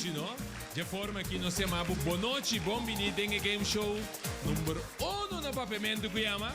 Dushi no? Dje forma aki nos yama bo bonochi, bon bini den e game show number uno na Papiamentu ku yama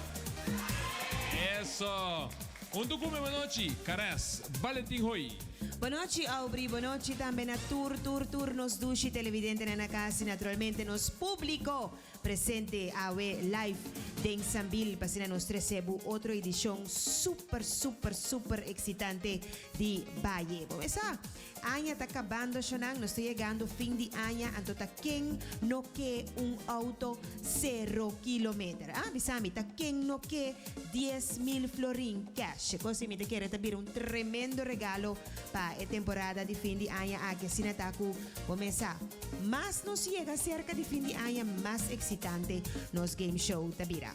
Eso! Huntu ku mi bonochi, Kares Valentin Hoy. Bonochi Aubrey, bonochi tambe na tur tur tur nos dushi televidentenan na kas y naturalmente nos publico Presente awe live den Sambil pa asina nos trece bo otro edicion super super super excitante di Baye. Bo mesa, aña ta cabando shonan, nos ta yegando fin di aña anto ta ken no ke un auto cero kilometer? Ah, bisa mi, ta ken no ke 10,000 florin cash? E cos mi ta kere ta bira un tremendo regalo pa e temporada di fin di aña aki, asina ta cu bo mesa. Mas nos yega serka di fin di aña, mas eksitante nos game show ta bira.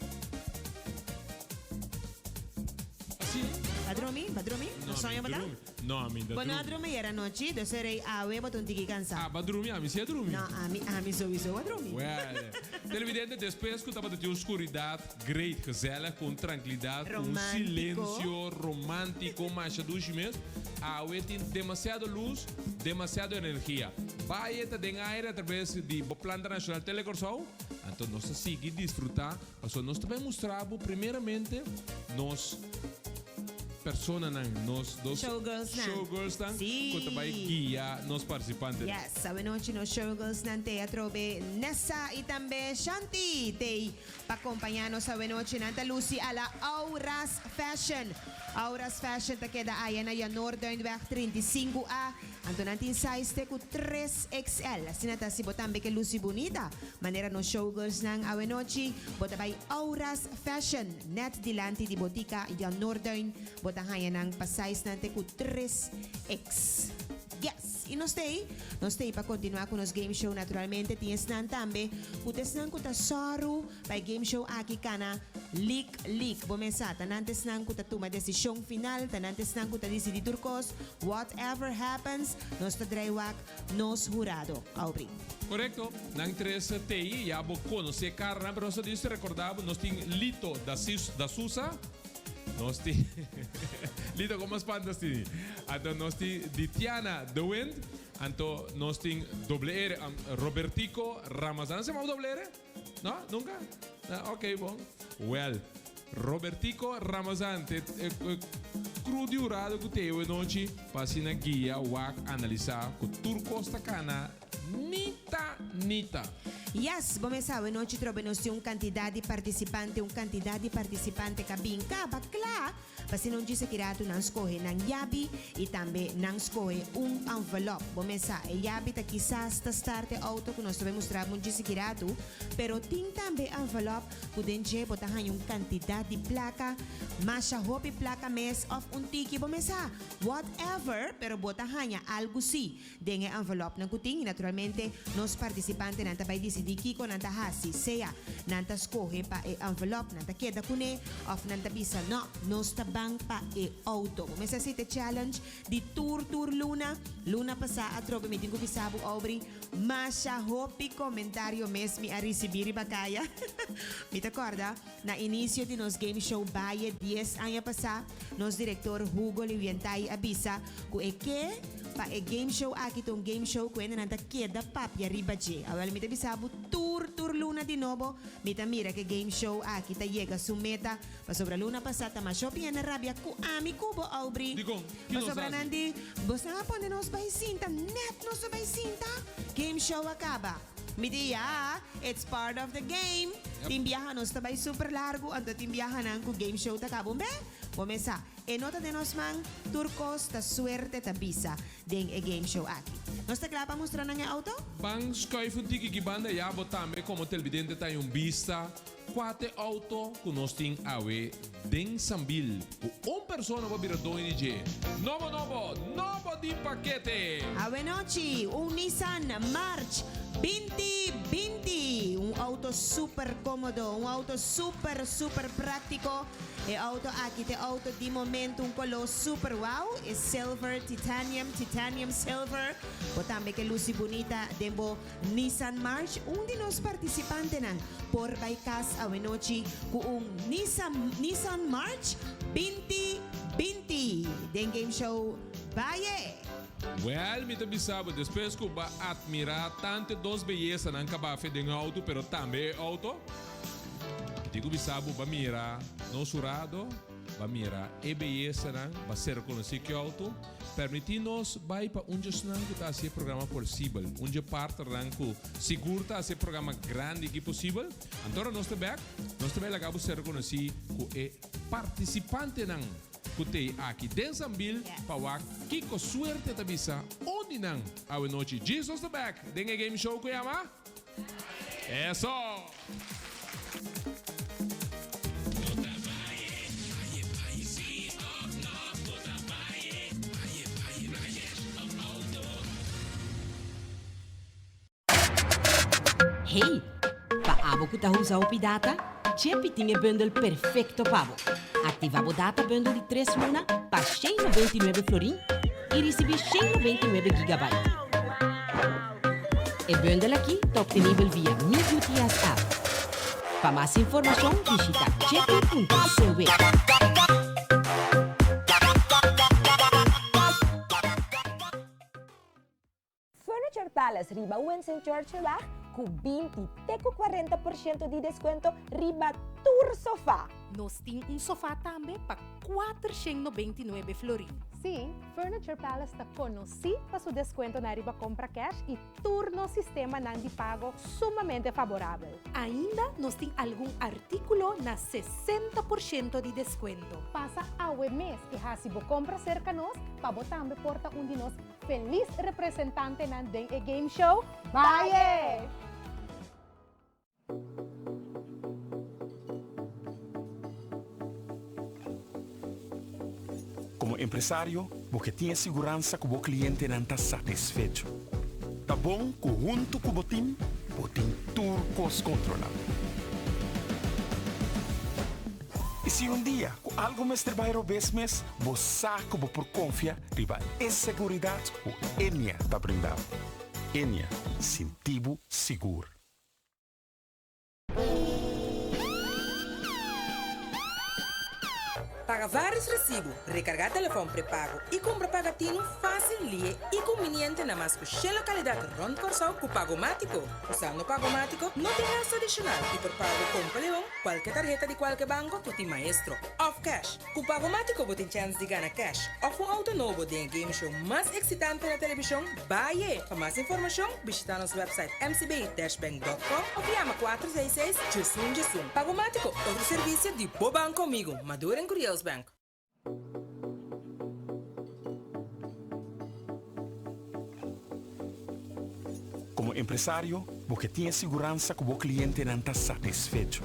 Ba drumi? Ba drumi? No soño bo ta? No, ami ta Bo no a drumi ayer anochi, dus e rei awe bo ta un tiki kansa. Ah, ba drumi? Ami si a drumi. No, ami, ami souiso a drumi. Well, televidente, despues ku tabata tin un skuridat great, gezellig, ku un trankilidat, ku un silensio romantiko masha dushi mes, awe tin demasiado lus, demasiado energia. Baye ta den aire atraves di bo Planta Nacional Tele Kòrsou, anto nos ta sigui disfrutá pasobra nos ta bai mustra bo primeramente nos personanan, nos dos Showgirlsnan. showgirlsnan Sí. ku ta bai guia nos partisipantenan. Yes, awenochi nos showgirlsnan te atrobe Nessa i tambe Shanti tei pa kompañá nos awenochi. Nan ta lusi a la Auras Fashion. Auras Fashion ta keda aya na Jan Noorduinweg 35 A. Anto nan tin size te ku tres XL. Asina ta si bo tambe ke lusi bunita manera nos showgirlsnan awenochi, bo ta bai Auras Fashion net dilanti di botika Jan Noorduin. Bo ta haña nan pa sizenan te ku tres X. Yes! I nos ta ei. Nos ta ei pa kontinuá ku nos game show naturalmente. Tin esnan tambe ku ta esnan ku ta sòru Pa e game show aki kana lik lik. Bo mes sa, ta nan ta esnan ku ta tuma desishon final, ta nan ta esnan ku ta disidí tur kos. Whatever happens, nos ta drai wak nos hurado. Aubrey. Korekto, nan tres tei, ya bo konosé karanan, pero nos ta disi rekordá bo, nos tin Lito da da Sousa, nos tin Lito komo spanta stini? Anto nos tin Ditiana de Wind, anto nos tin doble ere, Robertico Ramazan, se yama bo doble ere? No? Nunca? No? Ok, bon. Wel, Robertico Ramazan te e crew di hurado cu te ewe nochi pa asina guia, wak, analisa cu tur cos ta cana nita nita. Yes, bo mes awe nochi trobe nos tin un cantidad di participante, un cantidad di participante ca bin caba cla Pa asina un djis aki ratu nan skohe nan yabi i tambe nan skohe un envelop. Bo mes sa, e yabi ta kisas ta start e auto ku nos ta bai mustra bo un djis aki ratu, pero tin tambe envelop ku den dje bo ta haña un kantidat di plaka, masha hopi plaka mes òf un tiki, bo mes sa, whatever, pero bo ta haña algu si. Den e envelopnan ku tin, naturalmente nos partisipantenan ta bai disidí kiko nan ta hasi, sea nan ta skohe pa e envelop, nan ta keda kuné, òf nan ta bisa nò, nos ta ban pa e outo. Bo mester hasi e challenge di tur tur luna. Luna pasá atrobe mi tin ku bisa bo, Aubrey, masha hopi komentario mes mi a risibí riba kaya. Mi ta kòrda na inisio di nos game show Baye dies aña pasá, nos direktor Hugo Liwientai a bisa ku e ke Pa e game show aki ta un game show ku hendenan ta keda papia riba dje. Awel mi ta bisa bo tur tur luna di nobo mi ta mira ku e game show aki ta yega su meta. Pasobra luna pasá ta masha hopi hende rabia ku ami ku bo Aubrey. Dikon? Ki nos Pasobra hasi? nan di, Bosnan a pone nos bai sinta, nèt nos a bai sinta, game show a kaba. Mi di, Ya, it's part of the game. Yep. Tin biaha nos ta bai super largu, anto tin biahanan ku game show ta kaba un be. Bo mes sa. E no ta den nos man, tur kos ta suerte ta bisa den e game show aki. Nos ta kla pa mustra nan e auto? Ban schuif un tiki ki banda ya bo tambe komo telvidente ta un bista kua t'e auto ku nos tin awe den Sambil ku un persona bo bira doño di dje. Nobo nobo nobo di pakete! Awe nochi un Nissan March 2020, un auto super komodo, un auto super super praktiko. E auto aki t'e auto di momento, un color super wow, e silver titanium, titanium silver. Bo tambe ke luci bunita den bo Nissan March. Un di nos participantenan por bay cas awenochi cu un Nissan Nissan March 2020 den Game Show Baye! Wèl, mi ta bisa bo, despues ku bo a atmirá tantu e dos beyesanan kabafe den e outo, pero tambe e outo, mi tin ku bisa bo, bo a mira nos hurado, bo a mira e beyesanan, bo a ser rekonosí ku e outo. Permití nos bai pa un djesnan ku ta hasi e programa posibel, un dje partnernan ku sigur ta hasi e programa grandi aki posibel. Anto ora nos ta bèk, nos ta bai laga bo ser rekonosí ku e partisipantenan ku t'ei aki den Sambil pa wak kiko suerte ta bisa un di nan awe nochi. Jesus ta bèk den e game show ku yama Eso! Hey, pa abo ku ta usa hopi data, Chepi tin e bundel perfekto pa bo. Aktivá bo data bundel di tres luna pa 199 florin i risibí 199 gigabyte. E bundel aki ta optenibel via Mi UTS app. Pa mas informashon bishita chepi.cw. Furniture Palace riba Winston Churchillweg ku 20 te ku 40% di deskuento riba tur sofá. Nos tin un sofá tambe pa 499 florin. Sí, Furniture Palace ta konosí pa su deskuentonan riba kompra kèsh i tur nos sistemanan di pago sumamente faborabel. Ainda nos tin algun artíkulo na 60% di deskuento. Pasa awe mes i hasi bo kompra serka nos pa bo tambe por ta un di nos Feliz representantenan den e game show Baie! Komo empresario, bo ke tin e siguransa ku bo klientenan ta satisfecho. Ta bon ku huntu ku bo tim, bo tin tur kos kontrolá. I si un dia ku algu mester bai robes mes, bo sa ku bo por konfia riba e seguridat ku Ennia ta brinda bo. Ennia, sinti bo sigur. Paga vários resibu, rekargá telefòn prepago i kumpra pagatinu fásil, lihe i kumbiniente na mas ku shen lokalidat rònt Kòrsou ku Pagomátiko. Usando Pagomátiko no tin gastu adishonal i por paga ku Kompa Leon, kualke tarheta di kualke banko ku tin Maestro, òf kèsh. Ku Pagomátiko bo tin chèns di gana kèsh òf un outo nobo den e game show mas eksitante na televishon, Baie! Pa mas informashon, bishitá nos wèpsait mcb-bank.com òf yama 466 1111. Pagomátiko, otro servisio di bo banko amigu, Maduren Curielsbank. Komo empresario, bo ke tin e siguransa ku bo klientenan ta satisfecho.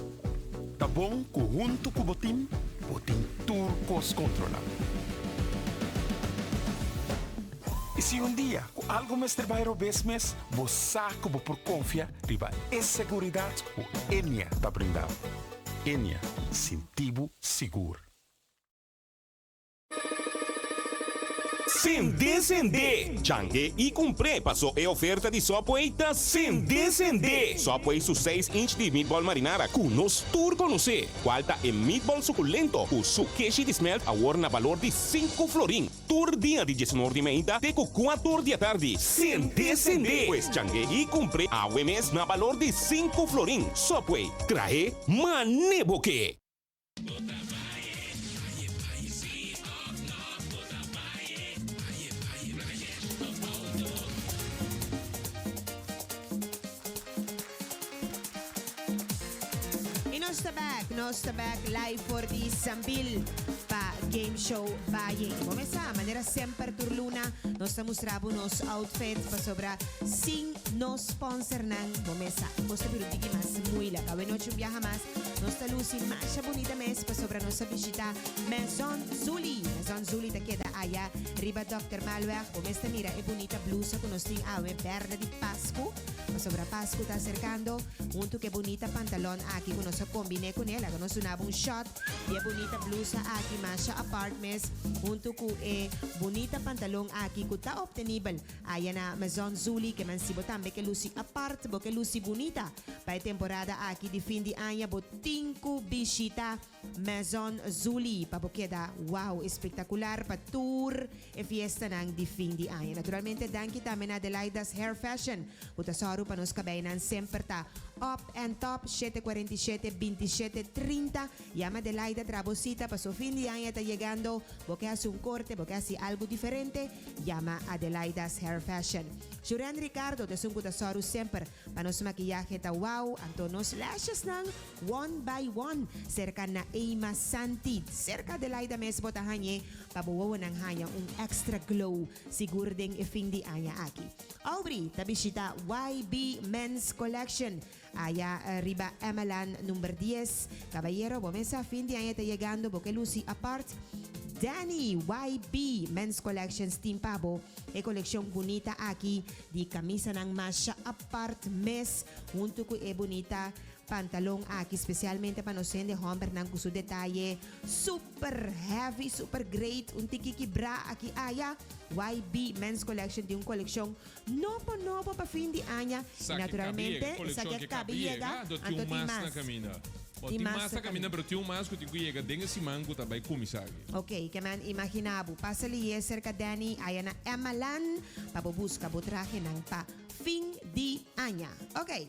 Ta bon ku huntu ku bo tim, bo tin tur kos kontrolá. I si un dia ku algu mester bai robes mes, bo sa ku bo por konfia riba e seguridat ku Ennia ta brinda bo. Ennia, sinti bo sigur. Sende sende! Change i kumpr'é paso e oferta di Subway ta sende sende! Subway su seis inch di meatball marinara ku nos tur konosé, kual ta e meatball sukulento ku su keshi di smelt awor na balor di sinku florin tur dia di diesunor di meinta te ku kuator di atardi. Sende sende! Pues change i kumpr'é awe mes na balor di sinku florin. Subway, trahe mane bo ke! Y nos ta back, nos ta back live for di Sambil pa Game Show Valle. Bo mesa, manera semper tur luna nos ta mustra bo nos outfit pasobra sin nos sponsornan bo mesa. Cos ta bira un tiki mas moeilijk. Awe nochi un biaha mas Nos ta luci masha bunita mes pasobra nos a bishita Maison Zuli. Maison Zuli ta keda aya riba Dòkter Malweg. Bo mes ta mira e bunita blusa cu nos tin awe berde di Pascu, pasobra Pascu ta acercando, hunto cu e bunita pantalon aki cu nos a combine cune. Laga nos duna bo un shot di e bunita blusa aki masha apart mes, hunto cu e bunita pantalon aki cu ta obtenibel aya na Maison Zuli. Ke men si bo tambe ke luci apart, bo ke luci bunita. Pa e temporada aki di fin di aña bo tin ku bishita. Maison Zuli pa bo keda wow espektakular pa tur e fiestanan di fin di aña. Naturalmente danki tambe na Adelaida's Hair Fashion ku ta sòru pa nos kabeinan semper ta up and top 747 27 30. Yama Adelaida tra bo sita paso fin di aña ta yegando bo ke hasi un korte bo ke hasi algu diferente yama Adelaida's Hair Fashion. Shuren Ricardo ta esun ku ta sòru semper pa nos makiyahe ta wow anto nos lashesnan One by one, serka Naeima Santi. Serka Adelaida mes bo ta hañ'é pa bo wowonan haña un extra glow sigur den e fin di aña aki. Aubrey ta bishita YB Men's Collection aya riba Emmelaan number dies. Cabayero, bo mes sa fin di aña ta yegando, bo ke luci apart? Danny, YB Men's Collections tin pa bo e coleccion bunita aki di camisanan masha apart mes hunto cu e bunita Pantalon aki specialmente pa nos hende hombernan cu su detaye super heavy, super great, un tiki kibra aki aya. YB Men's Collection tin un coleccion nobo nobo pa fin di aña y naturalmente esaki a cabi yega, anto tin mas. Tin mas na caminda, pero tin un mas cu tin cu yega den e siman cu ta bay cuminsa aki. Ok, ke men imagina bo. Pasa liye cerca Danny aya na Emmaland pa bo busca bo trahenan pa fin di aña. Ok.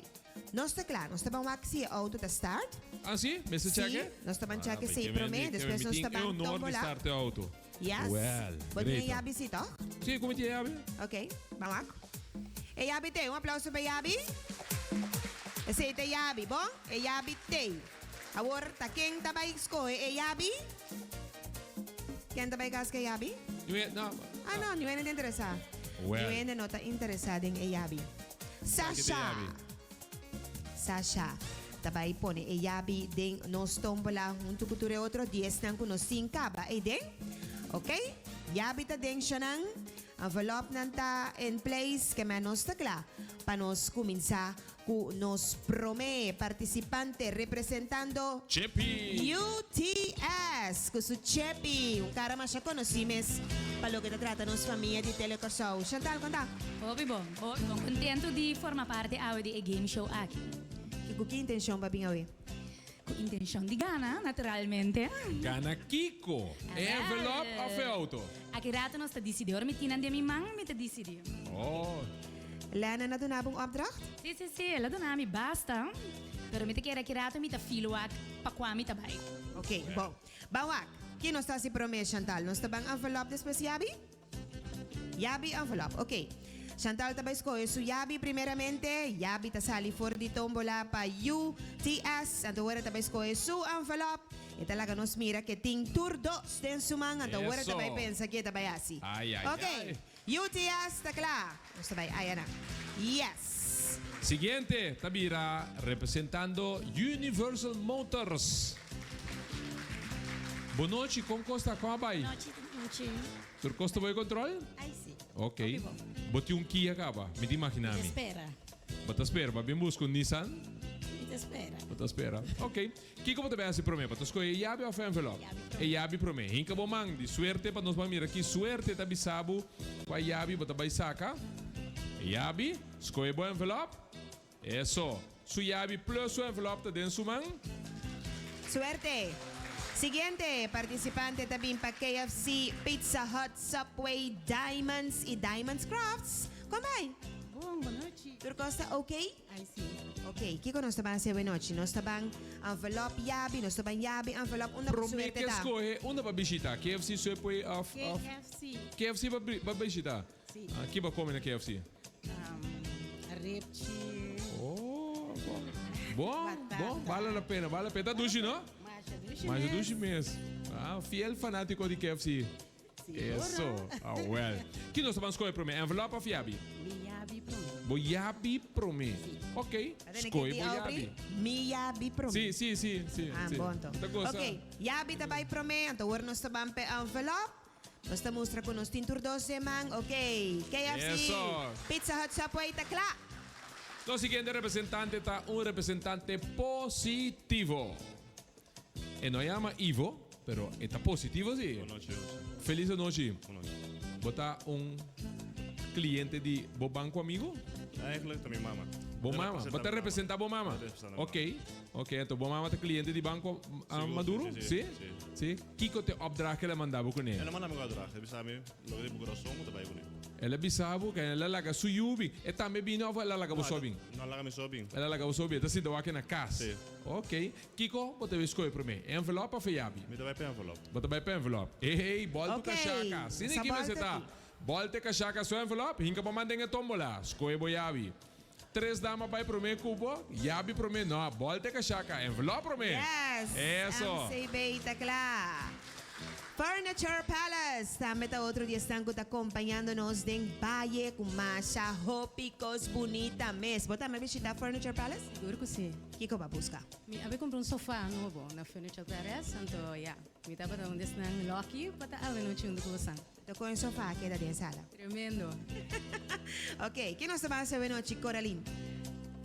Nos ta kla, nos ta ban wak si e auto ta start. Ah si? Mester Si, cheke? nos ta ban cheke Ah, si ke prome, men di, ke despues men nos mi ta tin e ban honor di tombola. start e auto. Yes. Well, Bo tin e great. yabi si toch? Si, ku mi tin e yabi. Ok, ban wak. E yabi t'ei, un aplauso pa e yabi. Esei ta e yabi, bon? E yabi t'ei. Awor ta ken ta bai skohe e yabi? Ken ta bai kaska e yabi? Niue, no. Ah no, niue no ta interesá. Well. Niue no ta interesá den e yabi. Sasha! Sasha ta bai pone e yabi den nos tómbola huntu ku tur e otro diesnan ku nos tin kaba ei den. Ok, yabi ta den shanan, envelopnan ta in place, kemey nos ta kla pa nos kuminsá Ku nos promé partisipante representando Chepi! UTS ku su Chepi, un kara masha konosí mes pa loke ta trata nos famia di Tele Kòrsou. Chantal, konta. Hopi bon, hopi bon. Kontentu di forma parti awe di e game show aki. I ku ki intenshon bo a bin awe? Ku intenshon di gana, naturalmente. Gana kiko? E envelop òf e outo? Aki rato nos ta disidí. Ora mi tin nan den mi man, mi ta disidí. Oh. Lennon a duna bo un opdracht? Sí, sí, sí, el a duna mi basta. Pero mi ta kere aki rato mi ta feel wak pa kua mi ta bai. Ok, bon. Ban wak. Ki nos ta hasi promé, Chantal? Nos ta ban envelop despues yabi? Yabi envelop, ok. Chantal ta bai skohe su yabi primeramente. Yabi ta sali for di tombola pa UTS. Anto ora ta bai skohe su envelop. E ta laga nos mira ke tin tur dos den su man. Anto ora ta bai Eso. pensa ke ta bai hasi. Ai, ai, Ok, ai. UTS ta kla. Nos ta bai ayana. Yes. Siguiente ta bira representando Universal Motors. Bonochi, kon kos ta? Kon a bai? Nochi, nochi. Tur kos ta bo e control? Ai si. Ok. Bo tin un Kia caba, mi ta imagina mi. Mi ta spera. Bo ta spera, bo a bin busca un Nissan? Mi ta spera. Bo ta spera. Ok. Kiko bo ta bay haci prome? Bo ta scoge e yabi of e envelop? E yabi prome. Hinca bo man di suerte pa nos ban mira ki suerte ta bisa bo cua yabi bo ta bay saca. E yabi, scoge bo envelop. Eso. Su yabi plus su envelop ta den su man. Suerte! Siguiente participante ta bin pa KFC, Pizza Hut, Subway, Diamonds y Diamonds Crafts. Con bai? Bon, bonochi. Tur cos ta ok? Ai si. Ok, kico nos ta ban haci awenochi? Nos ta ban envelop yabi, nos ta ban yabi envelop unda bo Prome suerte ke ta? scohe unda pa bishita? KFC, Subway of of KFC. KFC pa pa bishita? Si. Ki bo come na KFC? Ripchi. Oh, bon. Bon, Batata. bon, bale la pena, bale la pena. Ta dushi, no? Masha dushi Masha mes. dushi mes. Ah, fiel fanatico di KFC. Seguro. Eso. Ah, well. Ki nos ta ban scoge prome? Envelop of yabi? Mi yabi prome. Bo yabi prome. Si. Ok, A tene ke scoge di bo Aubrey? yabi. Mi yabi prome. Si, si, si, si, Ah, si. bon to. Ta gosa. Ok, yabi ta bai prome, anto awor nos ta ban p'e envelop. Nos ta mustra cu nos tin tur dos den man. Ok, KFC, Eso. Pizza Hut, Subway ta cla! Nos siguiente representante ta un representante positivo. E no yama Ivo, pero e ta positivo si. Bonochi, bonochi. Feliz anochi. Bonochi. Bo ta un cliente di bo banco amigo? Eigenlijk ta mi mama. Bo mama. Bo ta representa bo mama? Ok. Ok, anto bo mama ta cliente di Banco Maduro? Si? Si. Kico t'e opdracht cu el a manda bo cune? El a manda mi cu opdracht. El a bisa mi loke den bo corazon bo ta bay cune. El a bisa bo cu el a laga su yu bin. E tambe bini of el a laga bo so bin? No, el a laga mi so bin. El a laga bo so bin. E ta sinta wak na cas? Si. Ok. Kico bo ta bay scoge prome? Envelop of e yabi? Mi ta bay pa envelop. Bo ta bay pa envelop. Hey, boltu Ok. cachaca. Asina Sa ki mester bolta ta. aki. Bolta cachaca su envelop, hinca bo man den e tombola. Scoge bo yabi. Tres dama bay prome cu bo, yabi prome, no, bolta cachaca, envelop prome. Yes! Eso. MCB ta cla. Furniture Palace tambe ta otro di esnan cu ta compañando nos den Valle cu masha hopi cos bunita mes. Bo tambe a bishita Furniture Palace? Sigur cu si. Kico bo a busca? Mi a bay cumpra un sofa nobo na Furniture Palace, anto ya, mi tabata un di esnan lucky pa ta awe nochi hunto cu bosan. Ta con e sofa keda den sala. Tremendo. Ok, ke nos ta basa awe nochi, Coralyn?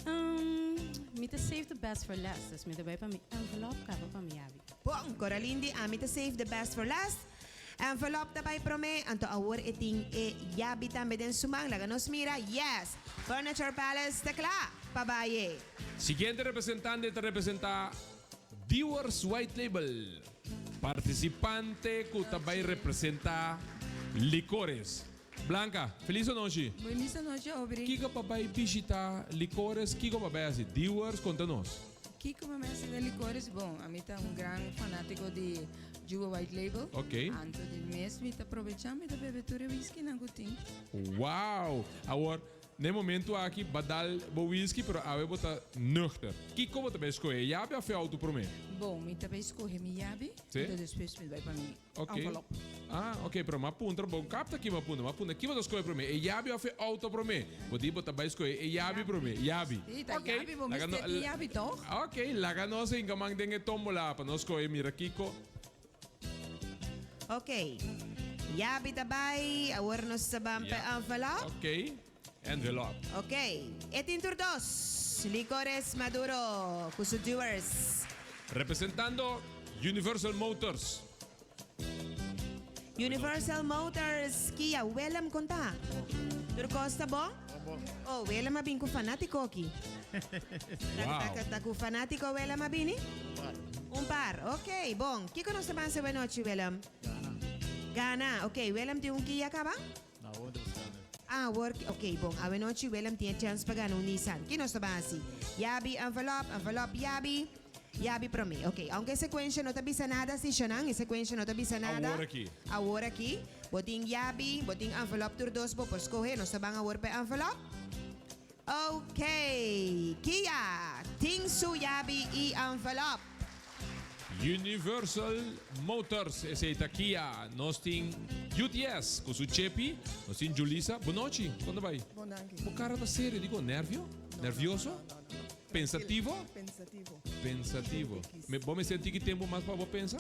Um, mi ta save the best for last, dus mi ta bai pa mi envelop kaba pa mi yabi. Bon, Coralyn di ami ta save the best for last. Envelop ta bai prome, anto awor e tin e yabi tambe den su man. Laga nos mira, yes! Furniture Palace ta kla pa bai e. Siguiente representante ta representa Dewars White Label. Participante cu ta bay representa Licores. Blanca, feliz anochi. Feliz anochi, Aubrey. Kico pa bay bishita Licores? Kico pa bay haci? Dewars, conta nos. Kico pa bay haci na Licores? Bon, ami ta un gran fanatico di Juba White Label. Ok. Anto di mes mi ta probecha, mi ta bebe tur e whiskynan cu tin. Wow! Awor, Na e momento aki ba dal bo whisky pero awe bo ta nuchter. Kiko bo ta bay scohe? E yabi of e auto prome? Bon, mi ta bay scohe mi yabi, Sí? enton despues mi ta bay pa mi Ok. envelop. Ah, ok, pero m'a puntra, bon capta ki m'a puntra, m'a puntra ki bo ta scohe prome, e yabi of e auto prome? Bo di bo ta bay scohe e yabi prome, yabi. Sí, ta Ok, yabi, bo laga mester no- tin yabi toch? Ok, laga nos hinca man den e tombola pa nos scohe mira kiko. Ok. Yabi ta bai. Awor nos ta ban pa Ja. envelop. Ok. Envelop. Ok. E tin tur dos. Licores Maduro cu su Dewars. Representando Universal Motors. Universal Motors Kia. Willem con ta? Tur cos ta bon? Oh, Willem a bin cu fanatico aki. Wow. Ta, ta cu fanatico Willem a bini? Un par. Ok, bon. Kico nos ta ban haci awenochi, Willem? Gana. Gana. Ok, Willem tin un kia caba? No, awor ta buscando. Ah, awor, ok, bon. Awenochi Willem tin e chance pa gana un Nissan. Ki nos ta ban haci? Yabi, envelop, envelop, yabi. Yabi prome. Ok, aunke e secuencia no ta bisa nada, si Shonan, e secuencia no ta bisa nada. Awor aki. Awor aki. Bo tin yabi, bo tin envelop tur dos bo por scoge. Nos ta ban awor pa e envelop. Ok, Kia tin su yabi y envelop. Universal Motors, esey ta Kia. Nos tin UTS cu su Chepi. Nos tin Julisa. Bon nochi, con ta bay? Bon danki. Bo cara ta serio, dico nervio? Nervioso? No, no, no. Pensativo? Pensativo. Pensativo. Me, bo mester tiki tempo mas pa bo pensa?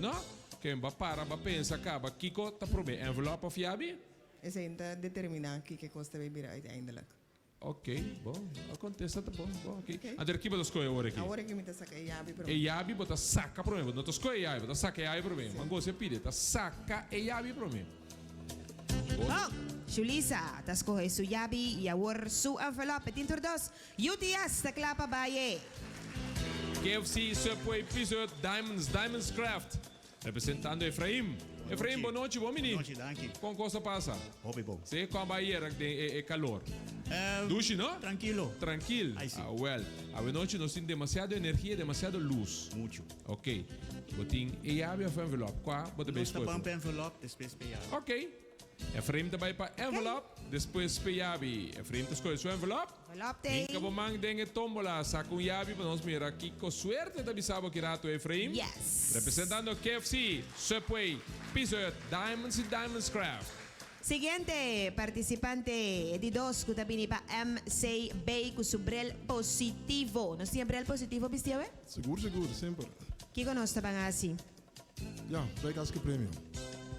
No? Ken ba para, ba pensa, caba. Kico ta prome, envelop of yabi? Esei no ta determiná kiko e kos ta bay bira uiteindelijk. Ok, bon. A kontesta ta bon. Bon, ok. Anto ki bo ta skohe awor aki? Awor aki mi ta saka e yabi promé. E yabi bo ta saka promé. Bo no ta skohe e yabi, bo ta saka e yabi promé. Man gosi a pidi, ta saka e yabi promé. Bon, Julisa ta skohe su yabi i awor su envelop. E tin tur dos. UTS ta kla pa bai e. KFC, Subway, Pizza Hut, Diamonds, Diamonds Craft. Representando Efraim. Efraim, bon nochi, bon bini. Bon nochi, danki. Kon kos a pasa? Hopi bon. Si, kon bai ayera den e kalor? Dushi, no? Trankilo. Trankil. Ai si. Ah, wel. Awenochi nos tin demasiado energia, demasiado lus. Muchu. Ok. Bo tin e yabi of envelop? Kua bo ta bay Nos ta skohe? ban pa envelop, despues pa yabi. Ok. Efraim ta bai pa envelop, despues pa yabi. Efraim ta skohe su envelop. Envelop t'ei. Hinka bo man den e tombola, saka un yabi pa nos mira kiko suerte ta bisa bo ki rato, Efraim. Yes. Representando KFC, Subway, Pizza Hut, Diamonds y Diamonds Craft. Siguiente participante, e di dos cu ta bini pa MCB cu su bril positivo. Nos tin e bril positivo bisti awe? Sigur sigur, semper. Kiko nos ta ban haci? Ya, bai kas ku premio.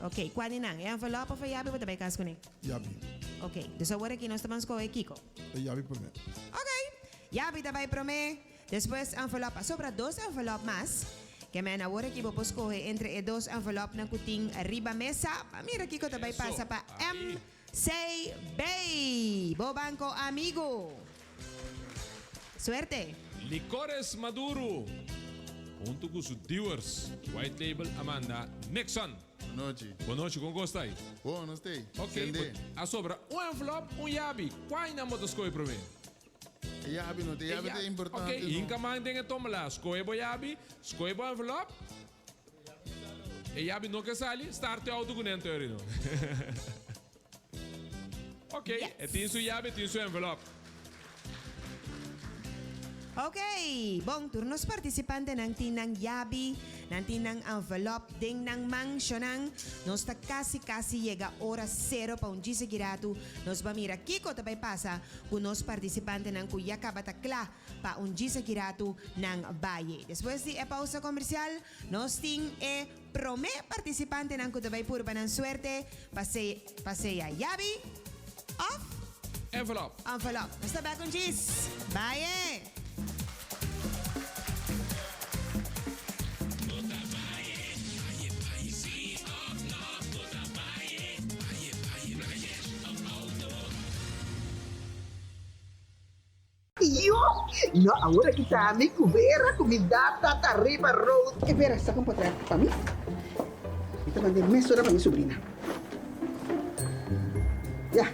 Ok, kua di nan? E envelop of e yabi bo ta bai kas kuné? Yabi. Ok, dus awor aki nos ta ban skohe kiko? E yabi promé. Ok, yabi ta bai promé, despues envelop. A sobra dos envelop mas. Ke men awor aki bo por skohe entre e dos envelopnan ku tin riba mesa pa mira kiko ta bai pasa pa MCB, bo banko amigu. Suerte! Licores Maduro hunto cu su Dewars White Label a manda Nixon. Bonochi. Bonochi, con cos ta ay? Bon, nos ta ey. Ok, Sende. a sobra un envelop, un yabi. Cua nan bo ta scoge prome? E yabi no, e yabi ta importante. Ok, hinca man den e tombola. Scoge bo yabi, scoge bo envelop. E yabi no ke sali, start e auto cu nen Torino. Ok, e tin su yabi, e tin su envelop. Ok, bon, tur nos participantenan tin nan yabi, nan tin nan envelop den nan man, shonan. Nos ta casi casi yega ora cero pa un djise giratu. Nos ba mira kico ta bay pasa cu nos participantenan cu ya caba ta cla pa un djise giratu nan baye. Despues di e pausa comercial, nos tin e prome participantenan cu ta bay purba nan suerte pa pa sea yabi of Envelop. Envelop. Nos ta bek un djis. Baye! Yo! No, awor aki ta mi ku Vera ku mi data ta riba road. E Vera sa kon por traha pa mi? Mi ta mand'é mesora pa mi subrina. Ya,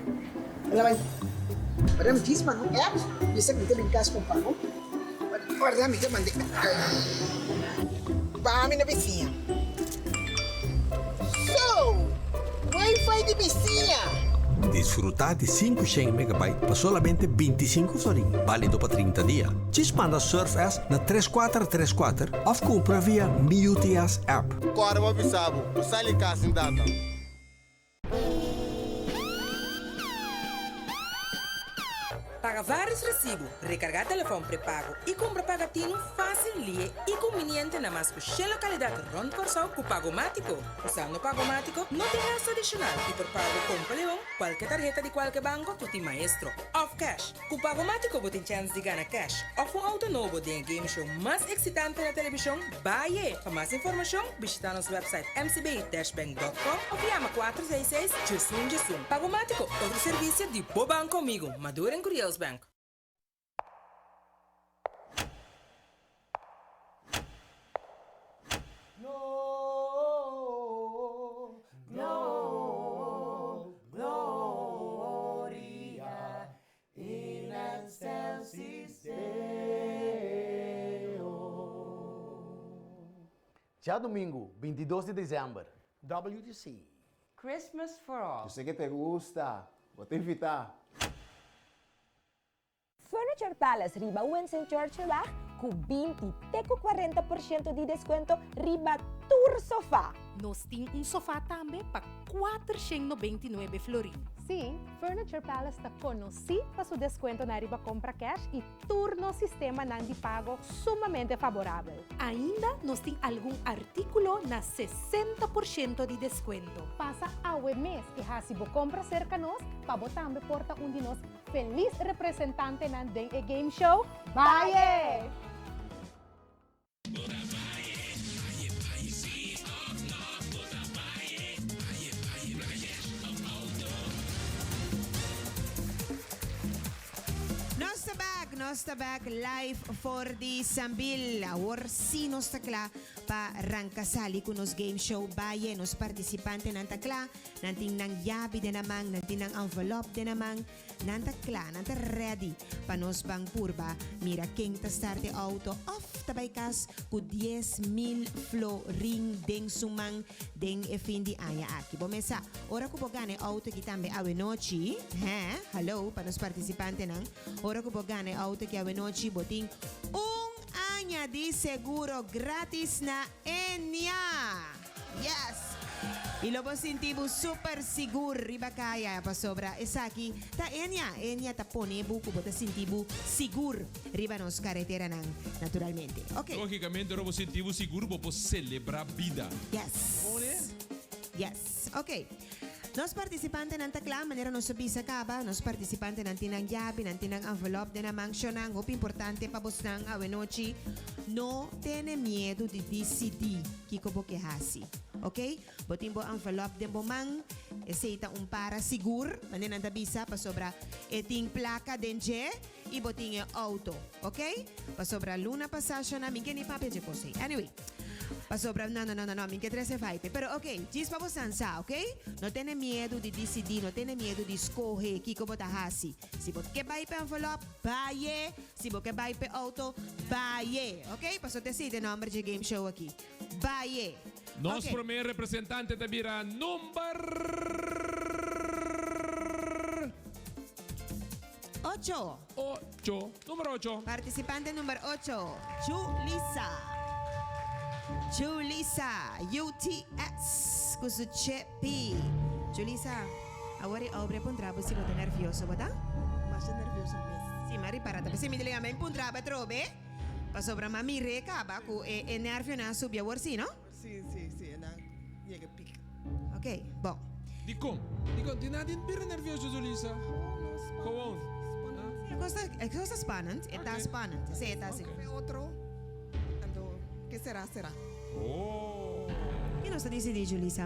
el a bai. Ora mi djis manda un app, bisa ku mi ta bin kas kon pago. Ora mi ta mand'é pa mi na bisiña. So! Wifi di bisiña! Disfrutá di 500 megabyte pa solamente 25 florin, bálido pa 30 dia. Djis manda Surf-S na 3434 òf kumpra via MiUTS app. Kòrda bo bisa bo ku sali kas sin data. Paga vários resibu, rekargá telefòn prepago i kumpra pagatinu fásil, lihe i kumbiniente na mas ku shen lokalidat rònt Kòrsou ku Pagomátiko. Usando Pagomátiko no tin gastu adishonal i por paga bo kompra leon, kualke tarheta di kualke banko ku tin Maestro òf kèsh. Ku Pagomátiko bo tin chèns di gana kèsh òf un outo nobo den e game show mas eksitante na televishon, Baye! Pa mas informashon, bishitá nos wèpsait mcb-bank.com òf yama 466 1111. Pagomátiko, otro servisio di bo banko amigo, Maduro en Curiels Bank. In excelsis Deo. Djadumingu, 22 di desèmber, WTC. Christmas for all. Yo sé que te gusta, bo ta invitá. Furniture Palace riba Winston Churchillweg ku 20 te ku 40 porshento di deskuento riba tur sofa. Nos tin un sofa tambe pa 499 florin. Sí, Furniture Palace ta konosí pa su deskuentonan riba kompra kèsh i tur nos sistemanan di pago sumamente faborabel. Ainda nos tin algun artíkulo na 60 por shento di deskuento. Pasa awe mes i hasi bo kompra serka nos pa bo tambe por ta un di nos felis representantenan den e game show Baye! Nos ta back, nos ta back live for di Sambil. Awor sí nos ta kla pa ranka sali ku nos game show Baye. Nos partisipantenan ta kla, nan tin nan yabi den nan man, nan tin nan envelop den nan man. Nan ta kla, nan ta ready pa nos ban purba mira ken ta start e auto of ta bai kas ku 10,000 florin den su man den e fin di aña aki. Bo mes sa, ora ku bo gana e auto aki tambe awenochi, hè, hallo pa nos partisipantenan, ora ku bo gana e auto aki awenochi bo tin un aña di seguro gratis na Ennia! Yes! I lo bo sinti bo super sigur riba kaya pasobra esaki ta Enya. Enya ta pone bo ku bo ta sinti bo sigur riba nos kareteranan naturalmente. Ok. Logicamente ora bo sinti bo sigur bo por celebra bida. Yes. Yes. Ok. Nos partisipantenan ta kla, manera nos a bisa kaba, nos partisipantenan tin nan yabi, nan tin nan envelop den nan man. Shonnan, hopi importante pa bosnan awenochi, no tene miedu di disidí kiko bo ke hasi. Ok? Bo tin bo envelop den bo man, esei ta un para sigur, manera nan ta bisa, pasobra e tin plaka den dje i bo tin e outo. Ok? Pasobra luna pasá shonnan, mi ke ni papia dje kos ei. Anyway. Pasobra, no, no, no, no, no, mi ke trese vaipe. Pero ok, djis pa bosan sa, ok? No tene miedu di disidí, no tene miedu di skohe kiko bo ta hasi. Si bo ke bai p'e envelop, baye. Si bo ke bai p'e outo, baye. Ok? Pasobra ta esei ta e nòmber dje game show aki. Baye. Nos Ok. promé representante ta bira number. Ocho. Ocho. Numero ocho. Participante number ocho, Julissa. Julissa, UTS, cu su chepi. Julissa, awor e Aubrey a puntra bo si bo ta nervioso, bo ta? Masha nervioso mes. Si, m'a ripara ta. P'esei mi ta liga mi a puntra bo atrobe, pasobra m'a mir'é caba cu e nervionan a subi awor si, no? Si, si, si, e nan yega pik. Ok, bon. Dikon? Dikon? Tin nadie bira nervioso Julissa? Gewoon. E kos ta, e kos ta spannend, e ta spannend, esei e ta así. Fe otro, anto ke sera sera. Oh. Ke nos ta disidí Julissa?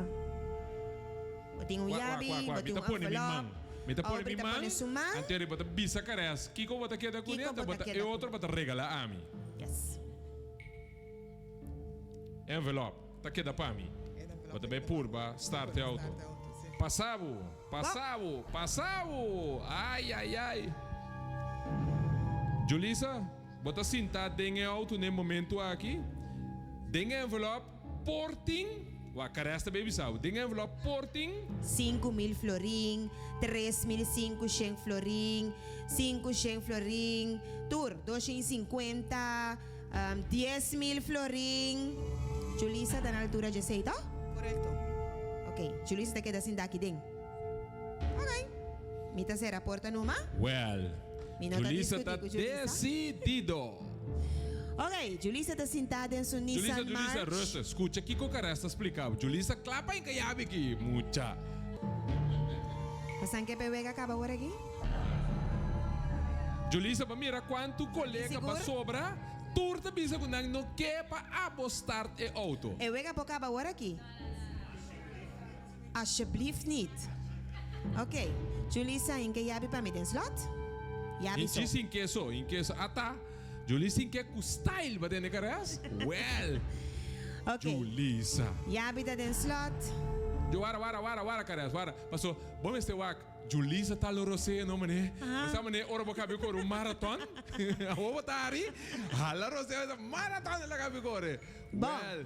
Bo tin un Wak, wak, yabi, wak, bo wak. Mi tin ta un pone mi envelop. man. Mi ta pone Aubrey mi ta man, pone su man. anto bo ta bisa Kares kiko bo ta keda kuné, Kiko anto bo bo ta ta e keda otro bo ta regala ami. Yes. Envelop ta keda pa mi. Bo ta bay purba start e auto. Pasa bo, pasa bo, pasa bo! Ay, ay, ay! Julissa, bo ta sinta den e auto n'e momento aki. Den e envelop por tin, wak, Carès ta bay bisa bo, den e envelop por tin. 5000 florin, 3500 florin, 500 florin, tur, 250. 10,000 florin. Julissa ta na altura dje esei, to? Korekto. Ok, Julissa ta keda sinta aki den. Ok. Mi ta sera porta numa. Well, Mi no ta Julissa diskutí ta ku Julissa. desidido. Ok, Julissa ta sinta den su Julissa, Nissan Julissa, March. rustig. Skucha kiko Kares ta splika bo. Julissa kla pa hinka yabi aki, mucha. Pasan ke pe wega kaba ora aki? Julissa pa mira cuantu colega pa sobra, tur ta bisa cu nan no ke pa abo start e auto. E wega por caba awor aki? Alsjeblieft niet. Ok, Julissa hinke yabi pa mi den slot? Yabi so. Hinchi sin ke so, hinke so. Ata, Julissa hinke cu style ba tene cares? Well, Ok. Julissa. Yabi ta den slot. Jo wara, wara, wara, wara cares, wara. Paso, bo mester wak. Julissa ta lo rosea no mané. Bo sa mané ora bo kabi kore un maraton? Awor bo ta hari, hala rosea bo sa maraton el a kabi kore. Bon. Well.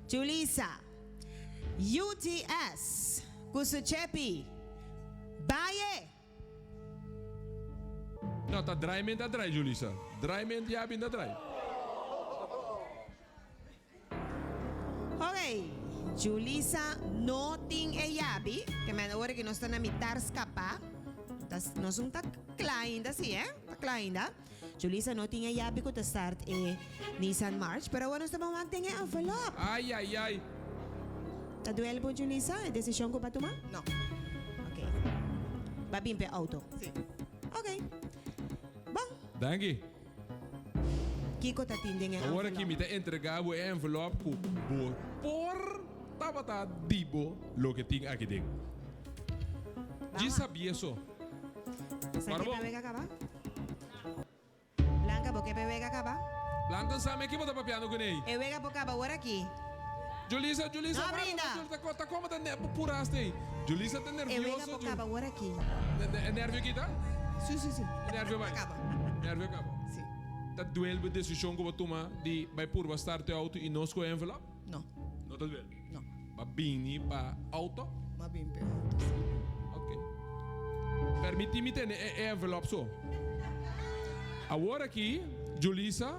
Julissa, UTS ku su chepi, baye! No, ta draai men ta draai Julissa. Draai men ya bin ta draai. Ok, Julissa no tin e yabi, ke men ora ke nos ta na mitar skapa, ta nos un ta kla ainda si eh, ta kla ainda. Julissa no tin e yabi ku ta start e Nissan March, pero awor nos ta ban wak den e envelop. Ay ay ay. Ta duel bo Julissa e desishon ku bo a tuma? No. Ok. Ba bin p'e auto? Si. Ok. Bon. Danki. Kiko ta tin den e Awor aki envelop? mi ta entrega bo e envelop ku bo por tabata di bo loke tin aki den. Djis sabia so. Sa Ora ke bo. pe wega kaba? Blanca bo ke pe wega kaba? Blanca sa me ki bo ta papiando kuné? E wega por kaba awor aki. Julissa, Julissa, No, wara, Brinda. Julissa, ta ta komo ta ne bo puraste ei. Julissa ta E wega nervioso. por kaba awor aki. E nervio kita? Si, si, si. E nervio bai. Kaba. Nervio kaba. Si. Ta duel bo desishon ku bo tuma di bai purba start e auto i no skohe envelop? No. No ta duel? No. Ba bini pa auto? M'a bini pa e auto, si. Ok. Permiti mi tene e envelop so. Awor aki, Julissa.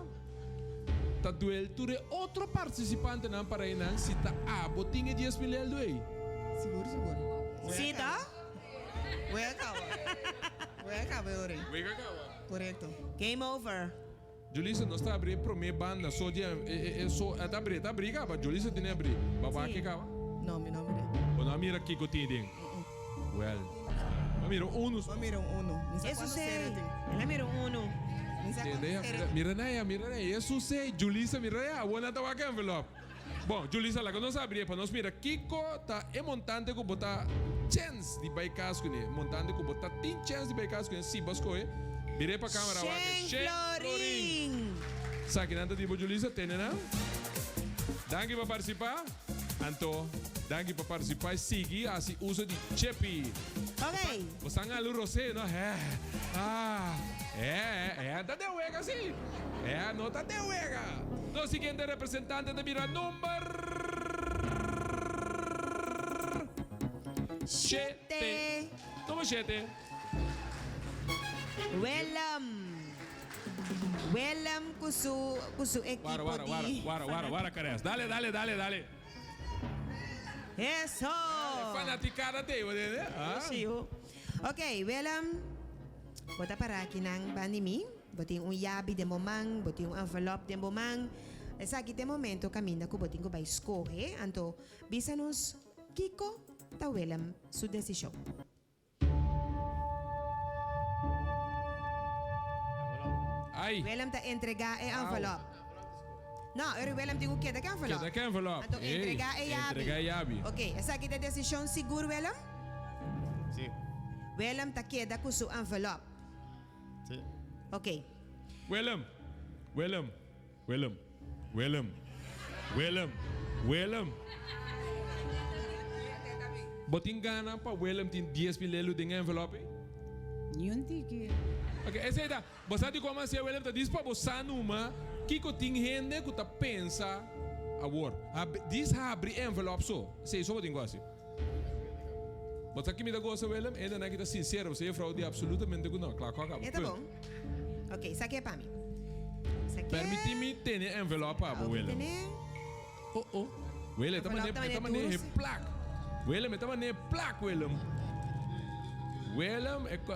Ta duel tur e otro participantenan para einan si ta abo tin e 10,000 eldo ei. Sigur sigur. Si ta? Wea caba. Wea caba e ora ei. Wea caba. Correcto. Game over. Julissa nos ta abri e prome banda so di e so e ta abri e ta abri caba Julissa tin e abri. Baba Si. ke caba? No mi no mira. Bo no a mira kico tin den? Well. M'a mira un unu. M'a mira un unu. Mi sa Eso cuanto sei. sere tin. El a mira un unu. Mi sa Tende cuanto ya, sere mira, tin. mira na ya, mira na ya. Eso sei. Julissa, mira ya. Awor nan ta wak envelop. Bon, Julissa, laga nos abri e pa nos mira kiko ta e montante ku bo ta chens di bai kas kuné. Montante ku bo ta tin chens di bai kas kuné si bo skohe. Bira e pa kamera wak e. Shen Shen florin! Esaki nan ta di bo Julissa, tene nan. Danki pa partisipá. Anto, danki pa partisipá i sigui hasi uso di Chepi. Ok. Bo sa ngalu rosé, no? Hè, ah, hè, hè, ta den wega si. Hè, no ta den wega. Nos siguiente representante ta bira number shete. Number shete. Willem. Willem ku su ku su ekipo Wara, wara, wara, di. wara, wara, wara, Kares. Dale, dale, dale, dale. Eso! Fanaticada te, bo tende? Ah. Sí, ho. Ok, Willem, bo ta para aki nan ban di mi. Bo tin un yabi den bo man, bo tin un envelop den bo man. Esaki ta e momento kaminda ku bo tin ku bai skohe. Anto, bisa nos kiko ta Willem su desishon. Ai. Willem ta entregá e envelop. No, eri Willem tin ku keda ku e envelop. Keda ku e envelop. Anto Ey, entregá e yabi. Entregá e yabi. Ok, esaki ta e desishon sigur, Willem? Sí. Willem ta keda ku su envelop. Sí. Ok. Willem, Willem, Willem, Willem, Willem, Willem. Bo tin gana pa Willem tin dies mil elu den e envelop ei? Niun tiki. Ok, esei ta. Bo sa di kon hacia Willem ta dis pa bo sa numa kiko tin hende ku ta pensa awor. Dis habri e envelop so. Esei so bo tin ku hasi. Bo sa ki mi ta gosa Willem? E hendenan ki ta sincero. Bo sa juffrouw di absolutamente ku no. Kla ku a kaba. E ta bon. Ok, sa ke pa mi. Sa ke. Permiti mi tene envelop pa bo, Willem. Oh oh. Willem, e ta mane, e ta mane e plak. Willem, e ta mane e plak, Willem. Willem, e ko.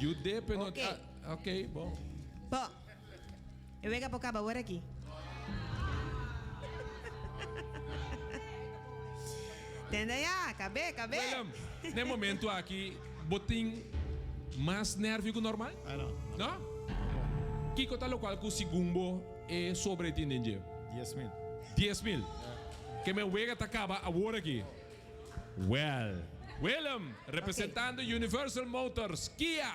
You depe no. Ok. Ok, bon. Bo. E wega por kaba awor aki. Tende ya, kab'é, kab'é. Willem, n'e momento aki bo tin mas nervio ku normal? No. No? Kiko ta lokual ku segun bo e sobre tin den dje? 10,000. 10,000? Ke men wega ta kaba awor aki. Well, Willem, representando Universal Motors, Kia.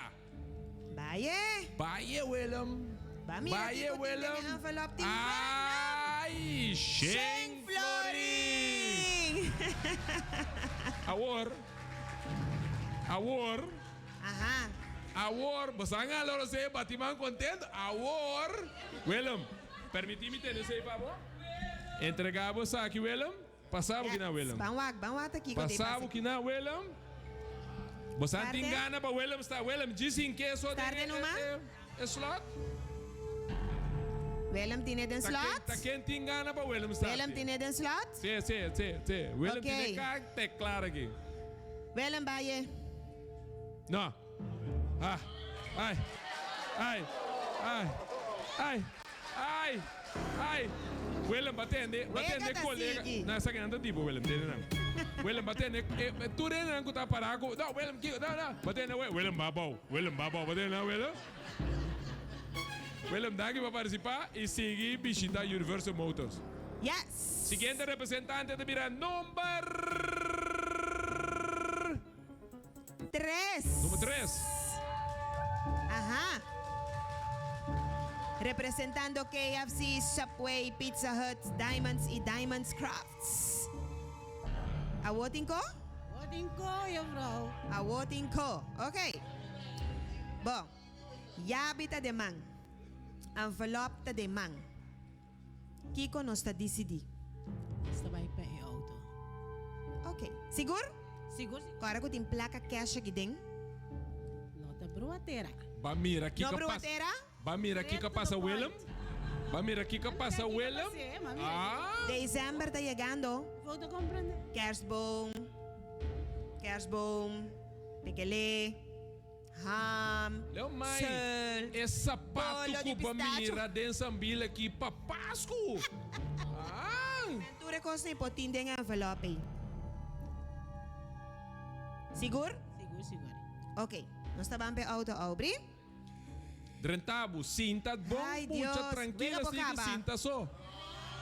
Baye. Baye Willem. Ba mira Baye kiko tin den Willem. e envelop tin Ay, Sheng Florin. Awor, awor. Aha. Awor, bo sa nga loro se bati man contento. Awor, Willem, permiti mi tene esey pa bo. Entrega bo esaki, Willem. Pasa bo kina Willem. Ban wak, ban wak ta kiko te Pasa pasa bo aki. kina Willem. Bo sa tin Tarde. gana pa Willem sta. Willem, djis sin keso den Tarde e, numa. e, e slot. Willem tine den Ta ken, slot. ta ken tin gana pa Willem sta. Willem tine den slot. Si, si, si, si. Willem Ok. tine kak te klaar aki. Willem baye. No. Ah. Ai. Ai. Ai. Ai. Ai! Ai! Willem, ba tende, ba Wega tende ta colega. sigui. No, esaki nan ta tipo, Willem, tende nan. Willem, ba tende, eh, eh, tur hendenan cu ta para cu, no, Willem, kico, no, no. Ba tende, we, Willem, ba abou, Willem, ba abou, ba tende nan, Willem. Willem, danki pa participa y sigui bishita Universal Motors. Yes! Siguiente representante ta bira number. Tres. Number tres. Aha. Representando KFC, Subway, Pizza Hut, Diamonds y Diamonds Crafts. Awo tin ko? Awo tin ko, juffrouw. Awo tin ko. Ok. Bon. Yabi ta den man. Envelop ta den man. Kiko nos ta disidí? Nos ta bai pa e outo. Ok. Sigur? Sigur, sigur. Ora ku tin plaka cash aki den? No ta bruatera. Ba mira No kiko pasa. bruatera? Ba mira kiko pasa Willem. Ba mira kiko pasa Willem. Ah. December ta yegando. Bo ta comprende? Kerstboom. Kerstboom. Pekelé. Ham, Leo mai, seul, e sapato bolo di ku bo pistacho. mira den Sambila ki pa Pasku. Ah! Tur e kosnan por tin den envelop ei. Sigur? Sigur, sigur. Ok, nos ta ban p'e auto Aubrey. Drentabu, sinta bon Ay, mucha Dios, trankil wega así por que caba. sinta so.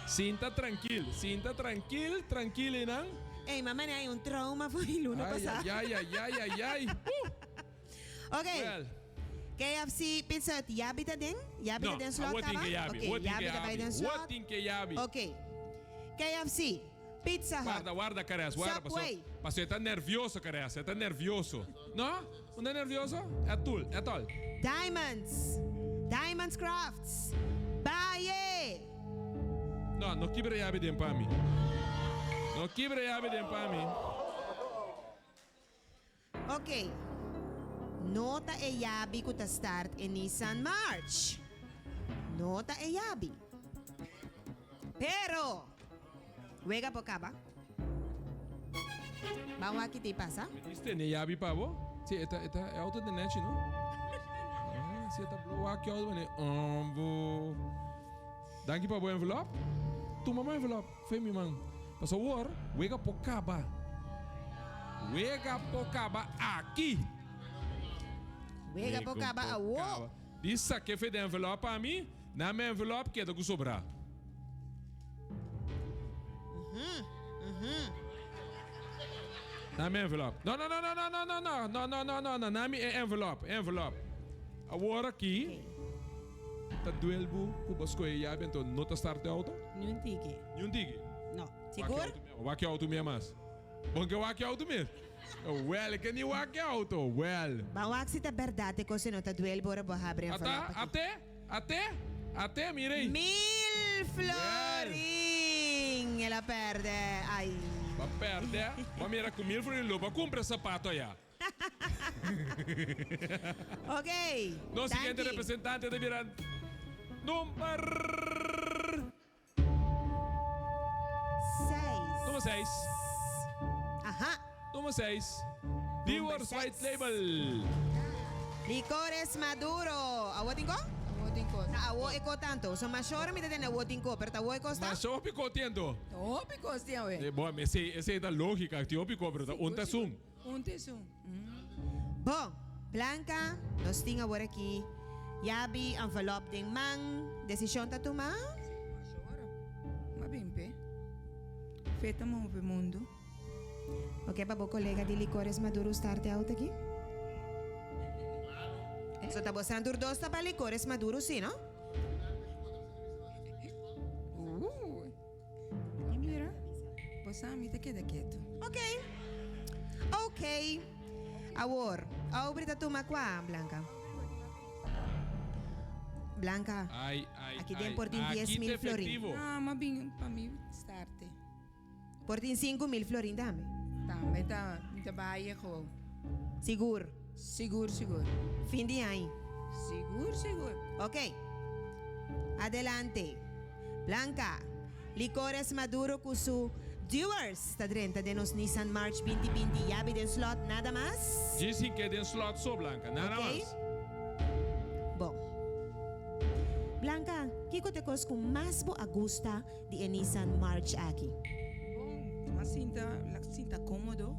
Sinta trankil, sinta trankil, trankil einan. Ey, mama ne hay un trauma for di luna Ay, pasá. ay, ay, ay, ay, ay, ay. Ok. Well. KFC Pizza Hut, yabi ta den? Yabi No, ta den slot awor tin kaba? ke yabi, Ok, awor tin yabi ke ta bai yabi, den awor slot. tin ke yabi. Ok. KFC Pizza Hut. Guarda, guarda, Cares, guarda. Paso, Subway. paso, e ta nervioso, Cares, e ta nervioso. No? No ta nervioso? E tul, e tol. Diamonds. Diamonds Crafts. Baye. No, no kibra yabi den pa mi. No kibra yabi den pa mi. Ok. No ta e yabi ku ta start e Nissan March. No ta e yabi. Pero, wega por kaba. Ban wak ki ta pasa. Dis tene yabi pa bo? Si, e ta, e ta, e auto ta nechi, no? Ah, si e ta blow wak ki auto mane. Ombo. Danki pa bo envelop. Tuma bo envelop. Fe mi man. Paso awor, wega por kaba. Wega por kaba aki. Wega por kaba awo. Di sake fe de envelop pa mi, na mi envelop keda ku sobra. Na mi envelop. No, no, no, no, no, no, no, no, no, no, no, no, no, na mi e envelop, envelop. Awor aki. Ta duel bo ku bo skohe yabi anto no ta start e auto? Niun tiki. Niun tiki? No. Sigur? Wak e auto mia mas. Bon ke wak e auto mes? Wel, ke ni wak e auto. Wel. Ban wak si ta berdad e kos e no ta duel bo ora bo habri envelop Ata, aki. ate, ate, ate, mira ei. Mil florin! El a perde. Ai. Bo a perde. Bo a mira ku mil florin lo bo a kumpra sapato aya. Ok. Nos siguiente Danki. representante ta bira number Seis. Nummer 6. Aha. Nummer 6. Dewar's White Label. Licores Maduro. Awo tin ko? Awo tin ko. Ta awo e ko tanto. So mashora mi ta tende awo tin ko, pero ta awo e ko sta? Masha hopi ko tiento. Hopi kos tin awe. Eh, bo, esei, esei ta lógica. Tin hopi ko, pero ta un ta esun. Un ta esun. Bon, Blanca, nos tin awor aki yabi, envelop den man. Desishon ta tuma? Mashora. Ma bin p'e. Fe ta move mundu. Oke pa bo kolega di Licores Maduro start e auto aki? So ta bo san tur dos ta pa Licores Maduro si, no? Ooh. Y mira, bo sa mi ta keda ketu. Ok. Ok. Awor, Aubrey ta tuma kua, Blanca? Blanca, Ai, ai, aki den ai. por tin dies Aki ta mil florin. efectivo. Ah, ma bin pa mi starte. Por tin sinku mil florin tambe. Tambe ta, mi ta bai gewoon. Sigur? Sigur, sigur. Fin di aña? Sigur, sigur. Ok. Adelante. Blanca, Licores Maduro cu su Dewars ta drenta den nos Nissan March binti binti yabi den slot nada mas. Djis hinke den slot so, Blanca, nada Ok. mas. Bon. Blanca, kico t'e cos cu mas bo a gusta di e Nissan March aki? Bon, m'a sinta, la sinta comodo.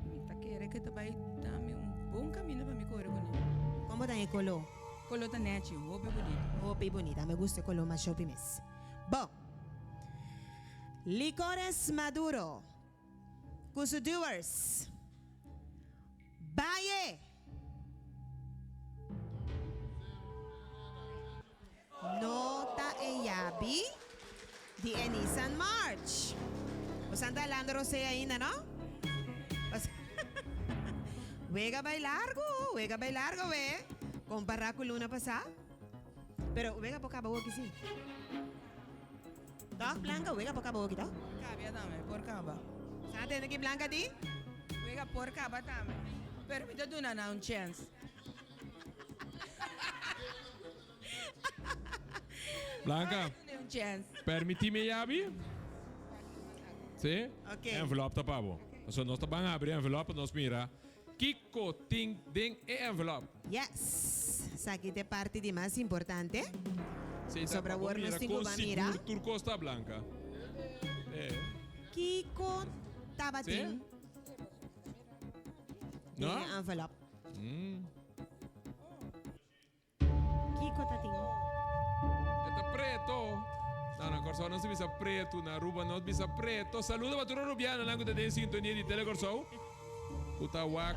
Mi ta kere cu ta bay dami un bon camino pa mi core cune. Como ta e colo? Colo ta nechi, hopi bunita. Hopi bunita, mi gusta e colo mas hopi mes. Bon. Licores Maduro cu su Dewars. Baye! No ta e yabi di e Nissan March. Bosan ta halando rosea ainda, no? Wega bai largo, wega bai largo we. Compará cu luna pasá. Pero wega por caba hoki sí. Toch, Blanca? Wega por caba hoki, toch? Por cabia tambe, por caba. Sa tende ki Blanca di? Wega por caba tambe. Pero mi ta duna nan un chance. Blanca, permiti mi yabi? Sí? Ok. Envelop ta pa bo. So nos ta ban abri envelop pa nos mira kiko tin den e envelop. Yes! Esaki ta e parti di mas importante. Sí, ta Sobra pa bo awor nos mira tin ku kon ban mira. sigur tur kos ta, Blanca. Eh. Kiko tabatin? Sí? No? Den e envelop. Kiko ta tin? E ta preto. No, na Kòrsou no se bisa pretu, na Aruba no bisa preto. Saludo pa tur Arubianonan ku ta den sintonia di Tele Kòrsou. Ku ta wak.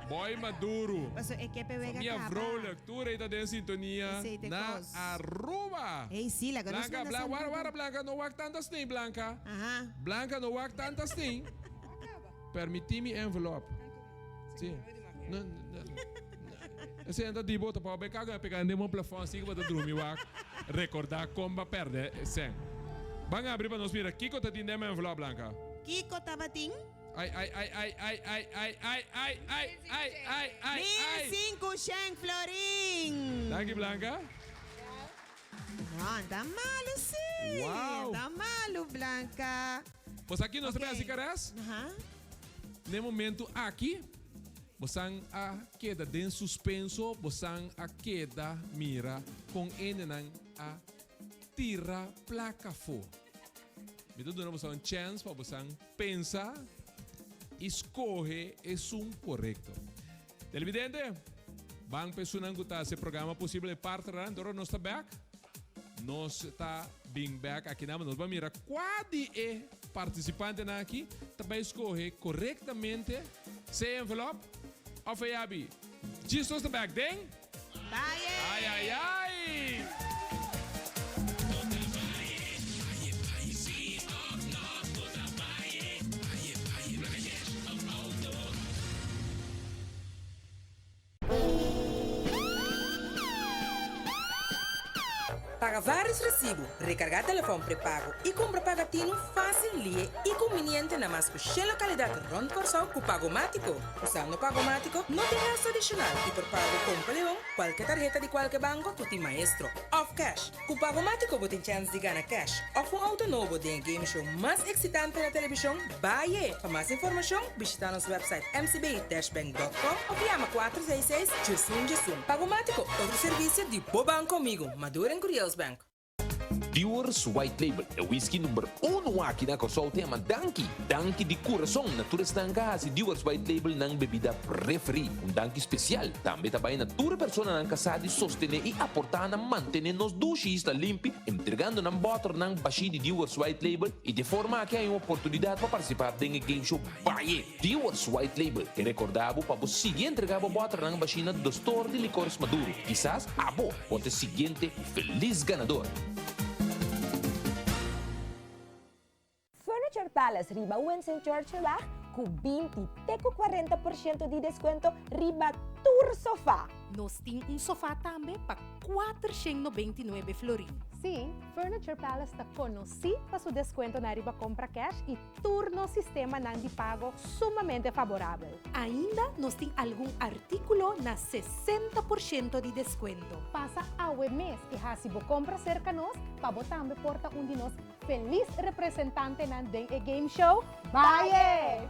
Boy Maduro. Paso e ke pe wega Famia kaba. Vrolijk, tur ei ta den sintonia Esei te na kos. Aruba. Hey, sí, laga nos Blanca, manda Blanca, wara, saludo. wara, Blanca, no wak tantu asni, Blanca. Aha. Blanca, no wak tantu asni. Permití mi envelop. Sí. No, no, no. Esei anta di bo ta pa bo kaga pega den bo plafon así ku bo ta drumi wak rekordá kon bo a pèrdè sèn. Ban abri pa nos mira kiko ta tin den bo envelop, Blanca. Kiko tabatin? Ai ai ai ai ai ai ai ai ai ai ai ai ai ai. 1500 florin! Danki Blanca. No, ta malu si. Wow. Ta malu Blanca. Bo sa ki nos ta bay hasi Kares? Aha. Na e momento aki bosan a keda den suspenso, bosan a keda mira kon endenan a tira plaka afó. Mi ta duna boso un chèns pa bosan pensa i skohe esun korekto. Televidente, ban pa esunnan ku ta hasi e programa posibel e partnernan. Dor nos ta bèk, nos ta bin bèk akinan pa nos ban mira kua di e partisipantenan aki ta bai skohe korektamente sea e envelòp òf e yabi. Djis nos ta bèk den. Ai ai ai! Paga vários resibu, rekargá telefòn prepago i kumpra pagatinu fásil, lihe i kumbiniente na mas ku shen lokalidat rònt Kòrsou ku Pagomátiko. Usando Pagomátiko no tin gastu adishonal i por paga bo kompra leon, kualke tarheta di kualke banko ku tin maestro òf cash. Ku Pagomátiko bo tin chèns di gana cash òf un outo nobo den e game show mas eksitante na televishon, Baye! Pa mas informashon, bishitá nos wèpsait mcb-bank.com òf yama 466 1111. Pagomátiko, otro servisio di bo banko amigo, Maduro en Curiels Bank. Dewar's White Label, e whisky number uno aki na Kòrsou ta yama Danki. Danki di kurason na tur esnan ka hasi Dewar's White Label nan bebida preferí. Un danki spesial tambe ta bai na tur e personanan ka sa di sostené i aportá na mantené nos dushi isla limpi entregando nan bòternan bashí di Dewar's White Label i di e forma aki haña un oportunidat pa partisipá den e game show Baye! Dewar's White Label ke rekordá bo pa bo sigui entregá bo bòternan bashí na Dostor di Licores Maduro. Kisas abo por ta e siguiente felis ganador! Furniture Palace riba Winston Churchillweg ku 20 te ku 40% di deskuento riba tur sofá. Nos tin un sofá tambe pa 499 florin. Sí, Furniture Palace ta konosí pa su deskuentonan riba kompra kèsh i Tur nos sistemanan di pago sumamente faborabel. Ainda nos tin algun artíkulo na 60% di deskuento. Pasa awe mes i hasi bo kompra serka nos pa bo tambe por ta un di nos felis representantenan den e game show Baye!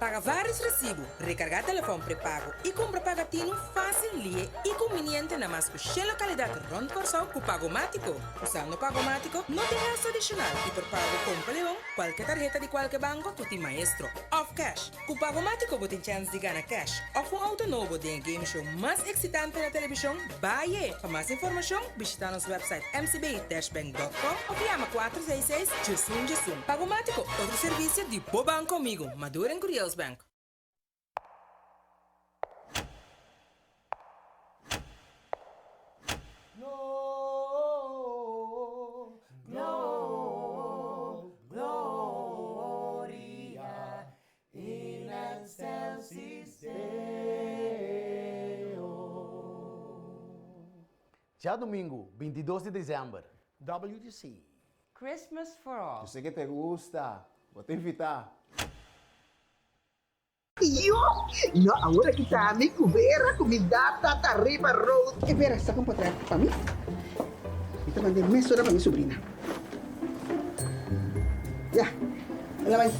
Paga vários resibu, rekargá telefòn prepago i kumpra pagatinu fásil, lihe i kumbiniente na mas ku shen lokalidat rònt Kòrsou ku Pagomátiko. Usando Pagomátiko no tin gastu adishonal i por paga bo kompra leon, kualke tarheta di kualke banko ku tin maestro òf kèsh. Ku Pagomátiko bo tin chèns di gana kèsh òf un outo nobo den e game show mas eksitante na televishon, Baye! Pa mas informashon, bishitá nos wèpsait mcb-bank.com òf yama 466 1111. Pagomátiko, otro servisio di bo banko amigo, Maduro en Curiels Bank. In excelsis Deo. Djadumingu, 22 di desèmber, WTC. Christmas for all. Yo sé que te gusta, bo ta invitá. Yo! No, awor aki ta mi ku Vera ku mi data ta riba road. E Vera sa kon por traha pa mi? Mi ta mand'é mesora pa mi subrina. Ya, ela bai.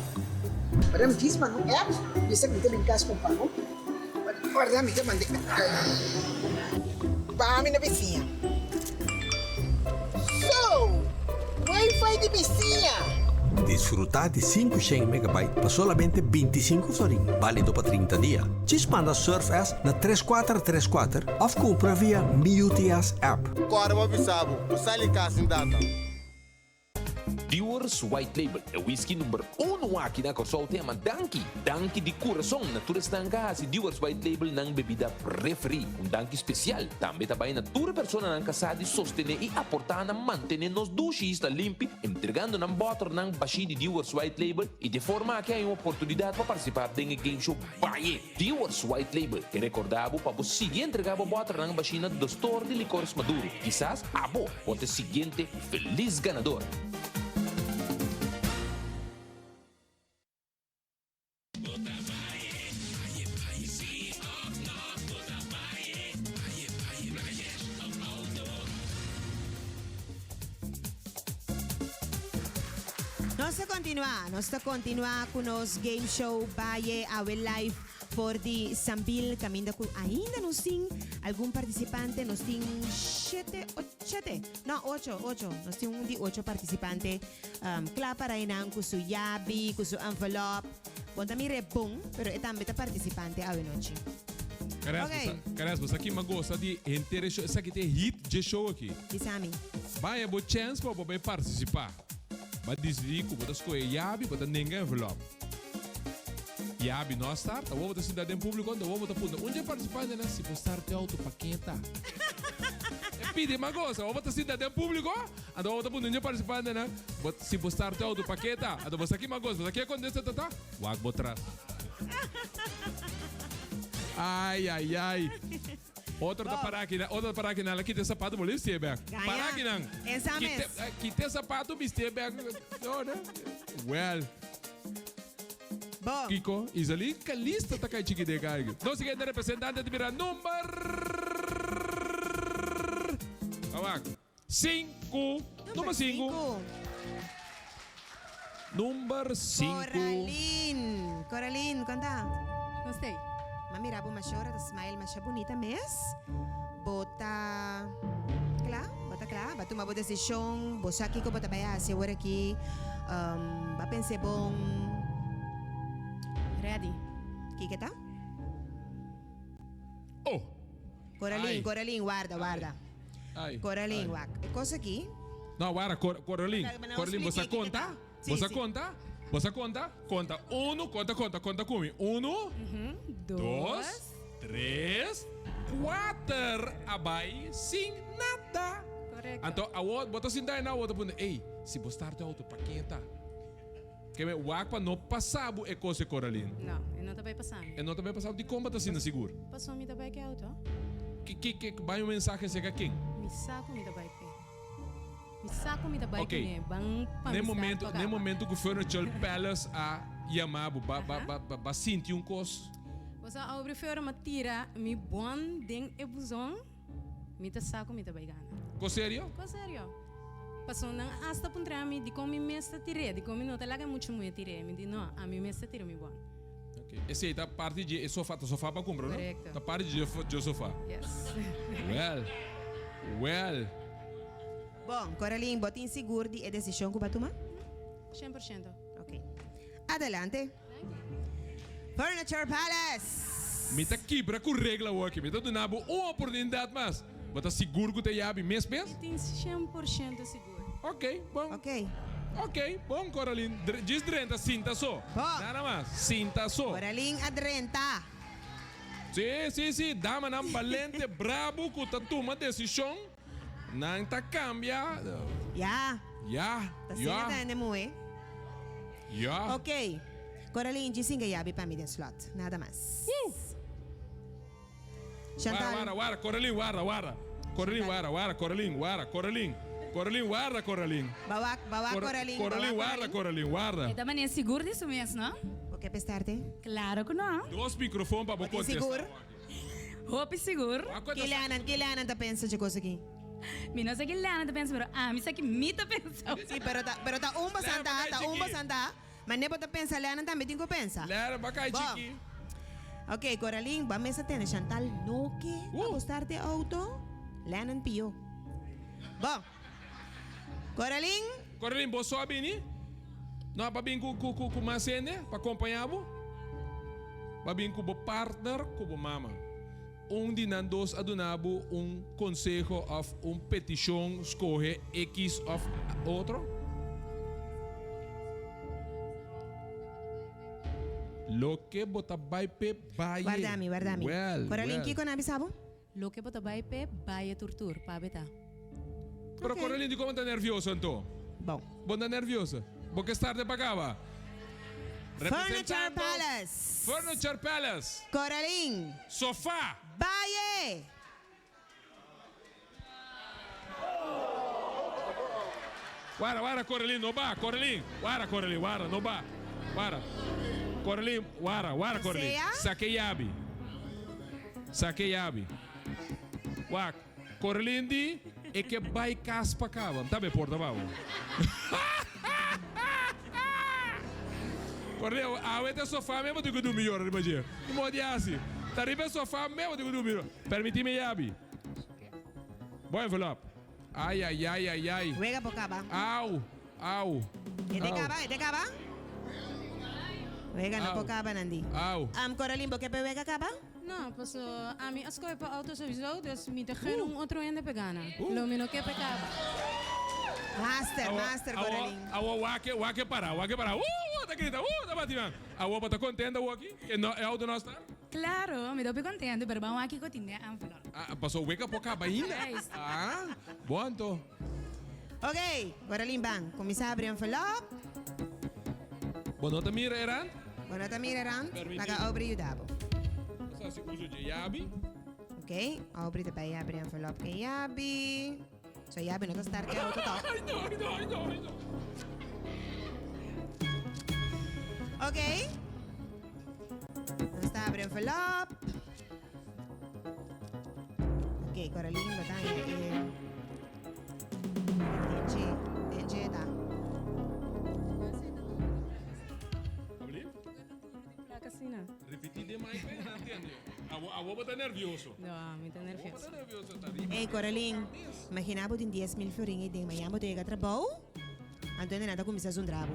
Warda mi djis manda un app, bisa ku mi ta bin kas ku un pan. Warda mi ta mand'é pa mi na bisiña. So! Wifi! Wi-Fi di bisiña! Disfrutá di 500 megabyte pa solamente 25 florin, bálido pa 30 dia. Djis manda Surf-S na 3434 òf kumpra via MiUTS app. Kòrda bo bisa bo ku sali kas sin data. Dewar's White Label, e whisky number uno aki na Kòrsou ta yama Danki. Danki di kurason na tur esnan ka hasi Dewar's White Label nan bebida preferí. Un danki spesial tambe ta bai na tur e personanan ka sa di sostené i aportá na mantené nos dushi isla limpi entregando nan bòternan bashí di Dewar's White Label i di e forma aki hay un oportunidat pa partisipá den e game show Baye! Dewar's White Label ke rekordá bo pa bo sigui entregá bo bòternan bashí na Dostor di Licores Maduro. Kisas abo por ta e siguiente felis ganador! Nos ta continua, nos ta continua cu nos game show Baye Awe Live for di Sambil caminda cu ainda nos tin algun participante, nos tin shete o shete, no ocho, ocho, nos tin un di ocho participante Kla para einan ku su yabi, ku su envelop. Bon ta mir'é bon, pero e tambe ta partisipante awenochi. Kares, Ok. bo sa, Kares, bo sa ki m'a gosa di henter e show? Esaki ta e hit dje show aki. Bisa mi. Baya bo chèns pa bo bai partisipá. Bo a disidí ku bo ta skohe yabi, bo ta nenga envelop. Yabi no a start, awor bo ta sinta den públiko, anto awor bo ta puntra un dje partisipantenan si bo start e outo pa ken ta. E pidi m'a gosa, awor bo ta sinta den públiko. Anto bo ta puntra un participantenan, bo si bo start auto pa ke ta? Anto bo sa ki magos, bo sa ke contesta ta ta? Wak bo tras. Ai ai ai. Otro ta para aki, otro ta para aki nan, la kita e sapato bo lo bistié bek. Gaña. Para aki nan. Esa mes. Kita, kita e sapato bistié bek. No, no. Well. Bo. Kiko, Izaline Calista ta kai chiki den kai. Nos siguiente representante ta bira number. Awak. Sinku. Number sinku. Number sinku. Coralin. Coralin, konta. Nos tei. Ma mira bo mashora ta smile masha bunita mes. Bo ta kla? Bo ta kla? Bo a tuma bo desishon? Bo sa kiko bo ta bai hasi awor aki? Bo a pens'é bon? Ready. Kiko ta? Oh! Coralin, Coralin, warda, warda. Ai. Coralin, Ai. wak. E kos aki. No, wara, Cor Coralin. Pero nan Coralin, bo sa explica konta? kiko ta. Bo Sí, sa sí. konta? Bo sa konta? Konta unu, konta, konta, konta ku mi. Unu, dos, tres, kuater a bai sin nada. Korekto. Anto awor bo ta sinta einan, bo ta puntra, ey, si bo start e auto, pa ken ta? Ke me wak pa no pasa bo e kos e Coralin. No, e no ta bai pasa mi. E no ta bai pasa bo? Dikon bo ta asina sigur? Paso mi ta bai ke auto. Ki ki ki bai un mensahe serka ken? Mi sa ku mi ta bai p'e. Mi sa ku mi ta bai Ok. kuné. Ban pa Ne mi start momento, pa ne kaba. momento ku Furniture Palace a yama bo, ba ba ba ba ba sinti un kos? Bo sa awo prefero mi a tira mi bon den e buzon. Mi ta sa ku mi ta bai gana. Ko serio? Ko serio. Pasobra nan hasta puntra mi dikon mi mes ta tir'é, dikon mi no ta laga mucha muhé tir'é. Mi di no, ami mes ta tira mi bon. Ok. Esei ta parti dje e sofa, ta sofa pa kumpra, no? Korekto. Ta parti dje dje sofa. Yes. Well, well. Bon, Coralyn, bo tin sigur di e desishon ku bo a tuma? 100%. Ok. Adelante. Furniture Palace! Mi ta kibra ku regla awoki. Mi ta duna bo un oportunidat mas. Bo ta sigur ku ta yabi mes mes? Mi tin 100% sigur. Ok, bon. Ok. Ok, bon Coralyn. Djis drenta sinta so. Bon. Nada mas, sinta so. Coralyn a drenta. Si, si, si. Damanan balente, brabu ku ta tuma desishon. Nan ta kambia. Ya. Ya, Ta asina ya. ta hende muhe. Ya. Ok. Coraline, djis inga yabi pa mi den slot. Nada mas. Chantal. Wara, wara, wara. Coraline, wara, wara. Coraline, wara, wara. Coraline, wara. Coraline. Coraline, warda, Coraline. Ba wak, ba wak, Coraline. Ba Coraline, wak, warda, Coraline, warda. E ta manera sigur di su mes, no? Bo ke pestarte? Claro cu no. Dos microfoon pa bo Bo tin contesta. sigur? Hopi sigur. Kileanan, kileanan ta pensa dje kos aki? Mi no sa kileanan ta pensa, pero ami sa ki mi ta pensa. Sí, pero ta, pero ta un bosan ta, ta un bosan ta. Ma ne bo ta pensa, Leanan tambe tin ku pensa. Leanan, ba kai chiki. Ok, Coralyn, bo a mester tene Chantal no ke pa bo start e auto. Leanan pio. Bon. Coralyn. Corelin, bo so a bini? No, pa bin ku ku ku ku mas hende pa kompañá bo? Ba bin ku bo partner ku bo mama. Un di nan dos a duna bo un konseho òf un petishon skohe ekis òf otro? Loke bo ta bai p'e baye. Warda mi, warda mi. Wèl, Coralin, wèl. kiko nan a bisa bo? Loke bo ta bai p'e baye tur tur, pabia ta. Pero Coralin di komo ta nervioso anto? Bon. Bo ta nervioso? Bo ke starte pa kaba? Furniture Palace. Furniture Palace. Coralin. Sofa. Baye! Wara, wara, Coralin, no ba, Coralin. Wara, Coralin, wara, no ba. Wara. Coralin, wara, wara, Coralin. Sea? Sake yabi. Sake yabi. Wak, Coralin di e ke bai kas pa kaba. Nta be porta babo. Coralin, awe ta sofa me bo tin ku dumi yora riba dje. Ki modo di hasi? Ta riba e sofa me bo tin ku dumi yora. Permiti mi yabi. Bo envelop. Ay, ay, ay, ay, ay. Wega por caba. Au, au. E te Au. caba, e te caba. Wega no Au. por caba, Nandi. Au. Um, Coralin, bo ke pe wega caba? No, paso ami a scohe pa auto sowieso, dus mi ta gun un otro hende pe gana. Lo mi no ke pe caba. Master, Awo, master, awo, Coralin. awo, wak, wak para, wak para. Ta grita, ta bati man. Awo, bo ta contento awo aki? Ke no, e auto no a start? Claro, mi ta hopi contento, pero ban wak kico tin den envelop. Ah, paso weka por caba ainda. Juist. Ah, bo anto. Ok, Coralin, ban. Cuminsa abri envelop. Bo no ta mira e rand? Bo no ta mira e rand? Permiti. Laga Aubrey yuda bo. Nos haci uso dje yabi. Ok, Aubrey ta bay abri envelop ke yabi. So yabi no ta start e auto toch? Ay no, ay no, ay no, ay no. Ok. Nos ta abri envelop. Ok, Coraline, bo ta haña e denche, denche ta. Repetí den mic pe, nan tende. Awo, awo bo ta nervioso. No, mi ta nervioso. Awo bo ta nervioso, ta riba. Ey, Coraline, imagina bo tin 10,000 florin ey den, mañana bo ta yega trabou, anto nan ta cuminsa zundra bo.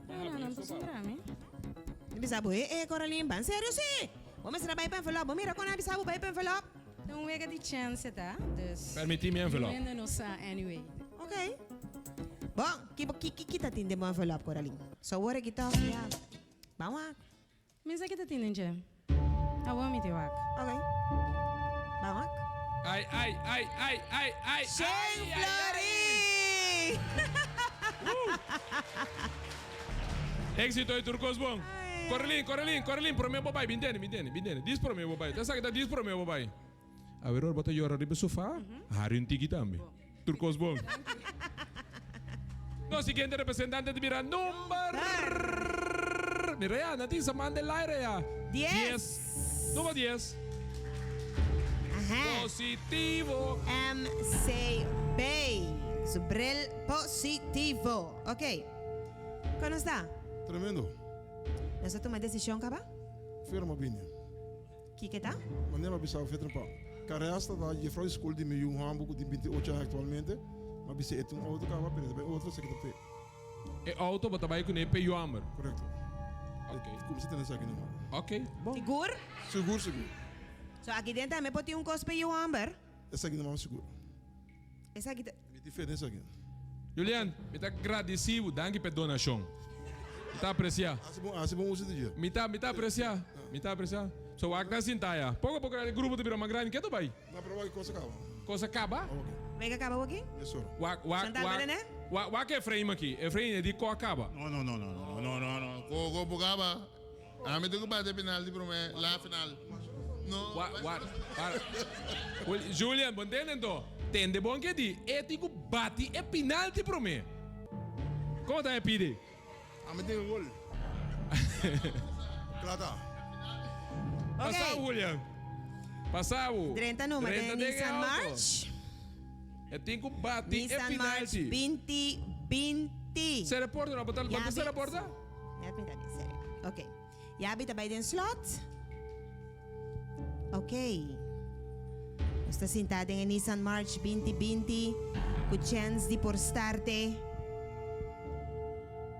No, no, nan ta zundra mi. Nan bisa bo, eh, eh, Coraline, ban serio si! Bo mester a bay pa envelop, bo mira con nan a bisa bo bay pa envelop. Ta un wega di chance ta, dus. Permiti mi envelop. Hende no sa anyway. Ok. Bon, ki bo, ki, ki, ki ta tin den bo envelop, Coraline? So awor aki toch, ya. Ban wak. Mi sa ki ta tin den dje. Awor mi tin wak. Ok. Ban wak. Ai, ai, ai, ai, ai, ai, Shane ai, ai, ai. Flory! Éxito y tur cos bon. Corelin, Corelin, Corelin, prome bo bai, bin tene, bin tene, bin tene. Dis prome bo bai. Ta sa ki ta dis prome bo bai. A wer ora bo ta yora riba e sofa, hari un tiki tambe. Tur cos bon. Nos siguiente representante ta bira number. Mira ya, nan tin sa manda el aire ya. Dies. Number dies. Aha. Positivo. MCB. Su bril positivo. Ok. Kon nos ta? Tremendo. Nos a tuma desishon kaba? Firma bini. Kiko ta? Manera mi a bisa Veteran pa Caresta ta jefrouw di school di mi yu hambu ku tin 28 aña aktualmente. Mi a bisa e tin un auto kaba pero e ta bai otro esaki ta p'e. E auto bo ta bai kuné p'e yu hamber? Korekto. Ok. Kumsa tene esaki no. Ok, bon. Sigur? Sigur sigur. So aki den tambe por tin un kos p'e yu hamber? Esaki no mas sigur. Esaki ta. Mi tin fe den esaki. Julian, mi ta gradisi bo. Danki p'e donashon. Mi ta apresia. Hasi bon, hasi bon uso di dje. Mi ta, mi ta apresia. Mi ta apresia. So wak ta sinta ya. Poko poko e grupo ta bira mas grandi. Ke ta bai? No, pero wak kos a kaba. Kos a kaba? Wak a kaba waki? Yes, sor. Wak, wak, Chantal, wak, bene? wak, wak Efraim aki. Efraim e di ko a kaba. No, no, no, no, no, no, no, no. Ko, ko por kaba. Ami tin ku bati e penalti promé, la final. No. Wa, wa, para. Julian, bo ntende anto? Tende bon ke di, e tin ku bati e penalti promé. Komo ta e pidi? Ami tin gol. Kla ta. Pasa bo, Julian. Pasa bo. Drenta numa Drenta den den e Nissan auto. March. E tin ku bati e Nissan March penalti. 2020. Sera porta no, bo ta Ya sera bi- porta? Net mi ta bin serio. Ok. Yabi ta bai den slot. Ok. Nos ta sinta den e Nissan March 2020 ku chens di por starte.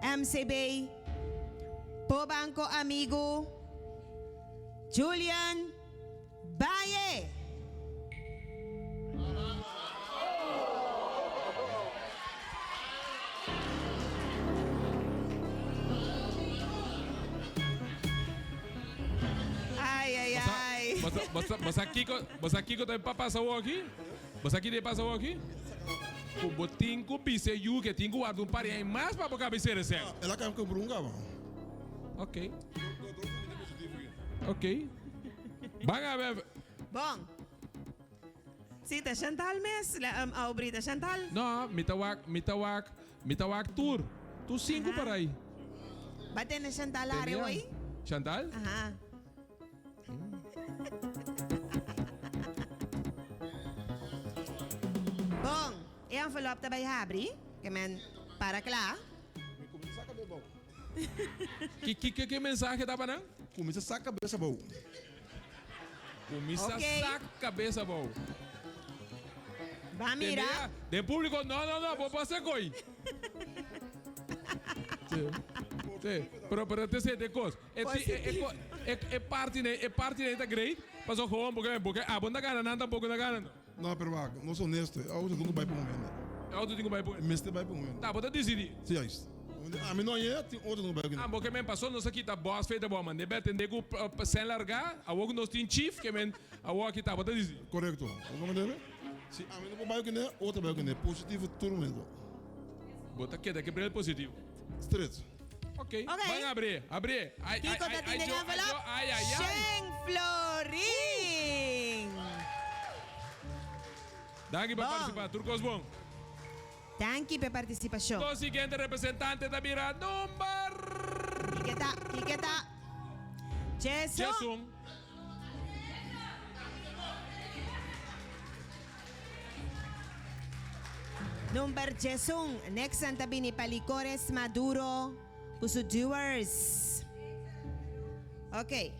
MCB, Po Banco Amigo, Julian Baye. Ai, ai, ai. Bo sa kiko, bo sa kiko ta pasa awor aki? Bo sa kiko ta pasa awor aki? Ku bo tin ku bisa e yu ke tin ku warda un par di aña mas pa bo kabesera sèn. El a kaba ku brun kaba. Ok. Ok. Ban a ber. Bon. Si, ta Chantal mes, la, um, Aubrey, ta Chantal. No, mi ta wak, mi ta wak, mi ta wak tur. Tur sinku para ei. Ba tene Chantal are Tene ya. hoy? Chantal? Aha. Bon, e envelop ta bai habri, ke men para kla. Ki ki ki ki mensahe ta pa nan? Kuminsa sak kabes abou. Kuminsa Ok. sak kabes abou. Ba mira. Tende ya? Den publico no no no bo pasa koy. Sí. Sí. Pero pero te sete kos. E ti e e ko e e parti nei e parti nei ta great paso gewoon bo ke abo no ta gana nan tampoco ta gana no. No, pero wak, nos honesto, e auto tin ku bai pa un hende. E auto tin ku bai pa un hende. Mester bai pa un hende. Ta, bo ta disidí. Si, juist. Ami no aña, tin otro tin ku bai ku Ah, bo ke men paso nos a kita bòs feita bo a manda e bètende ku sèn largá, awor ku nos tin chief ke men awor aki ta, bo ta disidí. Korekto. Bo komprendé? Si ami no por bai kuné, otro bai kuné. Positivo tur momento. Bo ta keda ke bril positivo. Stret. Ok, ban abrié, abrié. Ai, ai, Kiko ta ai, tin ai, den jo, ai, envelop? jo, ai, ai, ai. Shen florin! Danki pa Bon. partisipá. Tur kos bon. Danki p'e partisipashon. Nos siguiente representante ta bira number. Kiko ta? Kiko ta? Djesun. Djesun. Number 11, Nexan ta bini pa Licores Maduro ku su Dewars. Ok.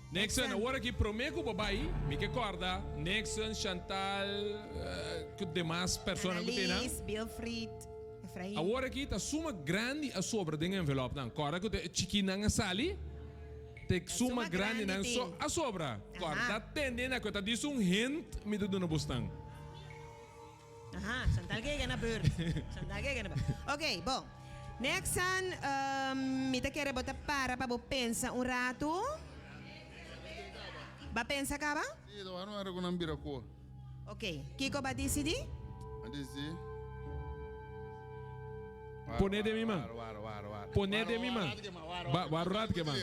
Nexon, awor aki prome ku bo bai, mi ke kòrda Nexon, Chantal, ku demas persona ku tin nan. Annelies, Wilfried, Efrain. Awor aki ta suma grandi a sobra den envelopnan. Kòrda ku ta e chikinan a sali? Te suma grandi nan so a sobra. Corda tende na cu ta dice un hint mi ta duna bosnan. Aha, Chantal ke gana beurt. Chantal ke gana beurt. Ok, bon. Nexan, mi ta kere bo ta para pa bo pensa un ratu. Ba pensa caba? Si, ta wak no cu nan bira cor. Ok, kico ba dicidi? A dicidi. Pone den mi man. Pone den mi man. Waro rato ke man.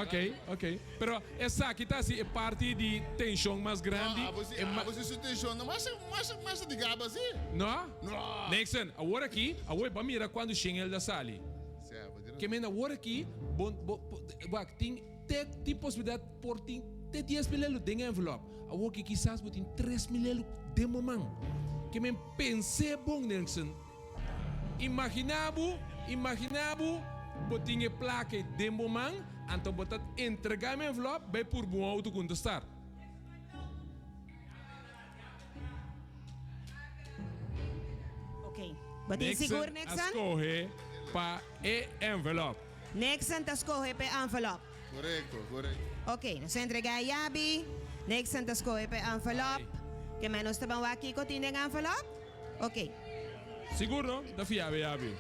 Ok, ok. Pero esaki ta hasi e parti di tenshon mas grandi. No, abo si su tenshon no masha, masha, masha di gaba si. No? No. Nixon, awor aki, awor bo a mira cuando shen el ta sali. Ke men awor aki, bo, bo, wak, tin te, tin posibilidad por tin te 10,000 elo den e envelop. Awor ki kisas bo tin 3,000 elo den bo man. Ke men pens'é bon, Nixon. Imaginá bo, imaginá bo, bo tin e plaka ei den bo man, anto bo ta entregá mi envelop bai purba un outo ku no ta start. Ok. Bo tin sigur, Nixon a Nixon? skohe pa e envelop. Nixon ta skohe pa e envelop. Korekto, korekto. Ok, nos a entregá e yabi. Nixon ta skohe pa e envelop. Ke men nos ta ban wak kiko tin den envelop? Ok. Sigur no ta fia be yabi.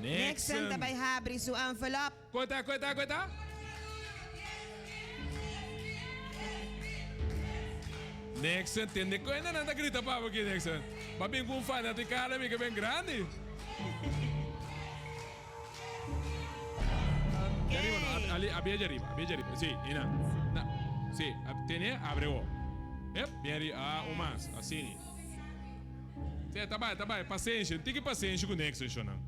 Nixon ta bai habri su envelop. Koe ta, koe ta, koe ta? Nixon, tende koe nan ta grita pa bo aki, Nixon. Ba bin ku un fanaticada mi ke ben grandi. Djariba no, ali, abia djariba, abia djariba. Si, ina. Na, si, tene, abre bo. Ep, bien ari, ah, un mas, asini. Si, ta bai, ta bai, pasenshi, un tiki pasenshi ku Nixon, shonnan.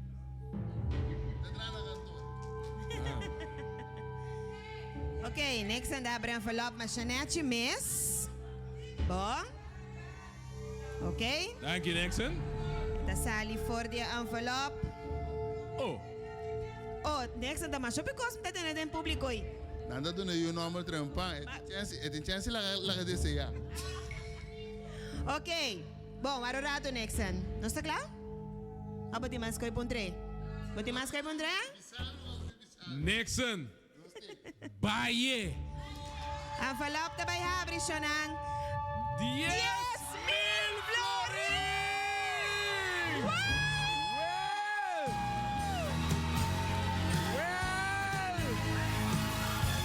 Ok, Nixon ta abre envelop masha nechi mes. Bon. Ok. Danki Nixon. E ta sali for di e envelop. Oh. Oh, Nixon ta masha hopi kos mi ta tene den publico ei. Nan ta duna yu nomber trempan. E tin chance, e tin chance laga laga desea. Ok. Bon, wara un rato Nixon. Nos ta kla? O bo tin mas koi puntr'é? Bo tin mas koi puntr'é? Nixon, Baye. Envelop ta bai habri, shonan. 10,000 florin! Well! Well!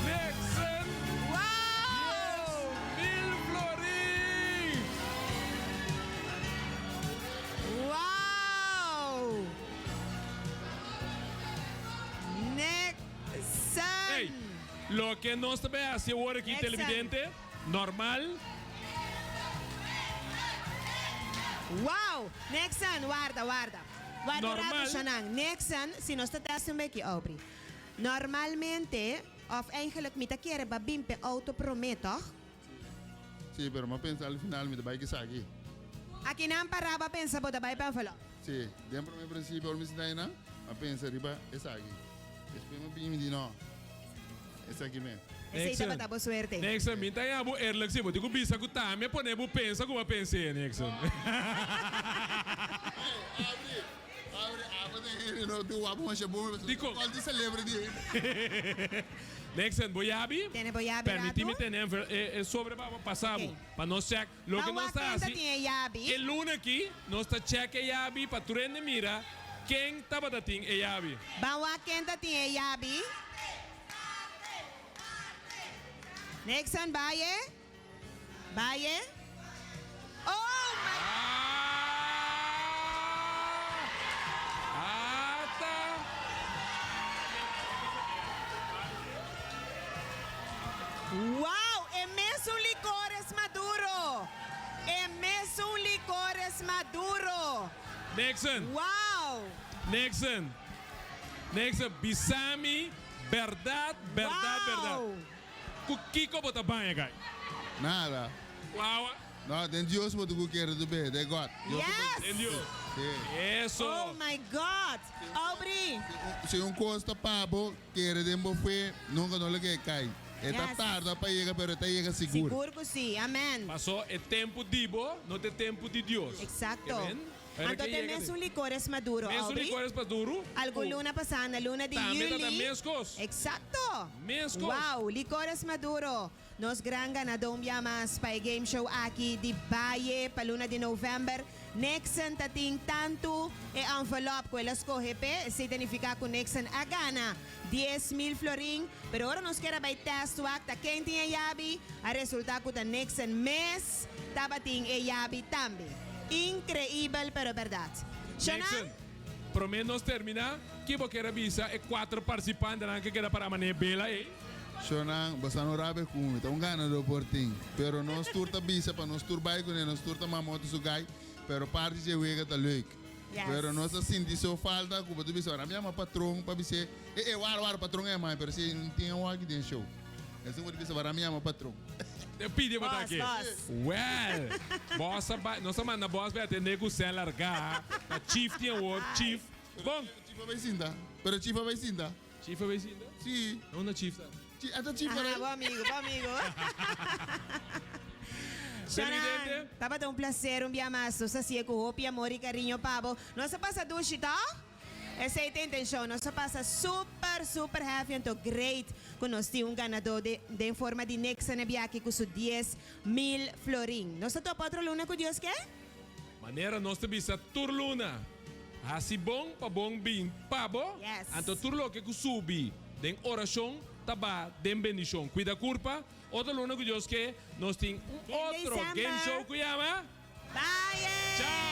Nixon! Wow! 10,000 florin! Wow! Nixon! Hey, loke nos ta bay haci awor aki Nixon. televidente, normal. Wow! Nixon, warda, warda. Warda un rato, Normal. Shanan. Nixon, si nos ta test un beki, Aubrey. Normalmente, of eigenlijk mi ta kere ba bin p'e auto prome, toch? Sí, pero m'a pensa al final mi ta bai kisaki. Aki nan pará bo a pensa bo ta bai pa envelop. Sí, den prome principio ora mi sinta einan, m'a pensa riba esaki. Despues m'a bini mi di no, esaki mes. Esei tabata bo suerte. Nixon, mi ta haña bo eerlijk si bo tin ku bisa ku tambe a pone bo pensa ku bo a pens'é, Nixon. Abri, abri, abri den hende no tin wak masha bon. Dikon? Kòl di celebrity. Nixon, bo yabi? Tene bo yabi Permití mi rato? tene e e sobre pa bo pasa bo, Ok. pa nos check loke Pa nos wak ta ken ta hasi. tin e yabi. E luna aki nos ta check e yabi pa tur hende mira ken tabata tin e yabi. Ban wak ken ta tin e yabi. Nixon, baye. Baye. Oh my. Ata. Wow! E mesun licores Maduro! E mesun licores Maduro! Nixon. Wow! Nixon. Nixon, bisa mi berdad, berdad, berdad. Ku kiko bo ta baña gai? Nada. Ku awa? No, den Dios bo ta ku kere tu be, den God. Dios tu Yes! Den Dios. Sí. Eso. Oh my God! Aubrey! Si un kos ta pa bo, kere den bo fe, nunka no lo ke kai. E ta Yes. tarda pa yega, pero e ta yega sigur. Sigur ku si. Amen. Paso e tempu di bo no ta e tempu di Dios. Exacto. Amen. Pero Anto ke te yega mes di. un licores maduro, Mes un Aubrey. licores maduro. Algun Ku luna pasá, na luna di Tambe ta juli. ta meskos. Exacto. Meskos. Wow, licores maduro. Nos gran ganadó un bia mas pa e game show aki di Baye pa luna di november. Nixon ta tin tantu e envelop ku el a skohe p'e, esei ta nifiká ku Nixon a gana 10,000 florin. Pero ora nos kier a bai test wak ta ken tin e yabi, a resultá ku ta Nixon mes tabatin e yabi tambe. Inkreibel pero bèrdat. Shonan? Nixon, promé nos terminá, ki bo kier a bisa e kuater partisipantenan ke keda pará manera bela ei? Shonan, bo sa no rabia ku mi, ta un ganadó por tin. Pero nos tur ta bisa pa nos tur bai kuné, nos tur ta mamoto su gai, pero parti dje wega ta leuk. Yes. Pero nos ta sinti so falta ku bo ta bisa, ora mi yama patron pa bis'é, e e wara wara patron e mai, pero si no tin awor aki den show. Esun bo ta bisa, ora mi yama patron. Te pidi bo ta Boss, aki. boss. Well, boss a bai, nos a manda boss bai atendé ku sèl largá, ta chief tin awor, chief. Bon. Chief a bai sinta, pero chief a bai sinta. Chief a bay sinta? Sí. Na unda chief ta? Chi, ata chief Aha, arai. bo amigo, bo amigo. Shonan, Televidente. tabata un placer un bia mas. Nos a sigue cu hopi amor y cariño pa bo. Nos a pasa dushi, toch? Esey ta intencion. Nos a pasa super, super happy anto great cu nos tin un ganador de, den forma di Nixon e bia aki cu su 10,000 florin. Nos ta topa otro luna cu Dios ke? Manera nos ta bisa tur luna, Hasi bon pa bon bin pa bo, Yes. anto tur loke ku subi den orashon ta ba den bendishon. Kuida kurpa, otro luna ku Dios ke, nos tin un Den otro December. game show ku yama Bye! Chao!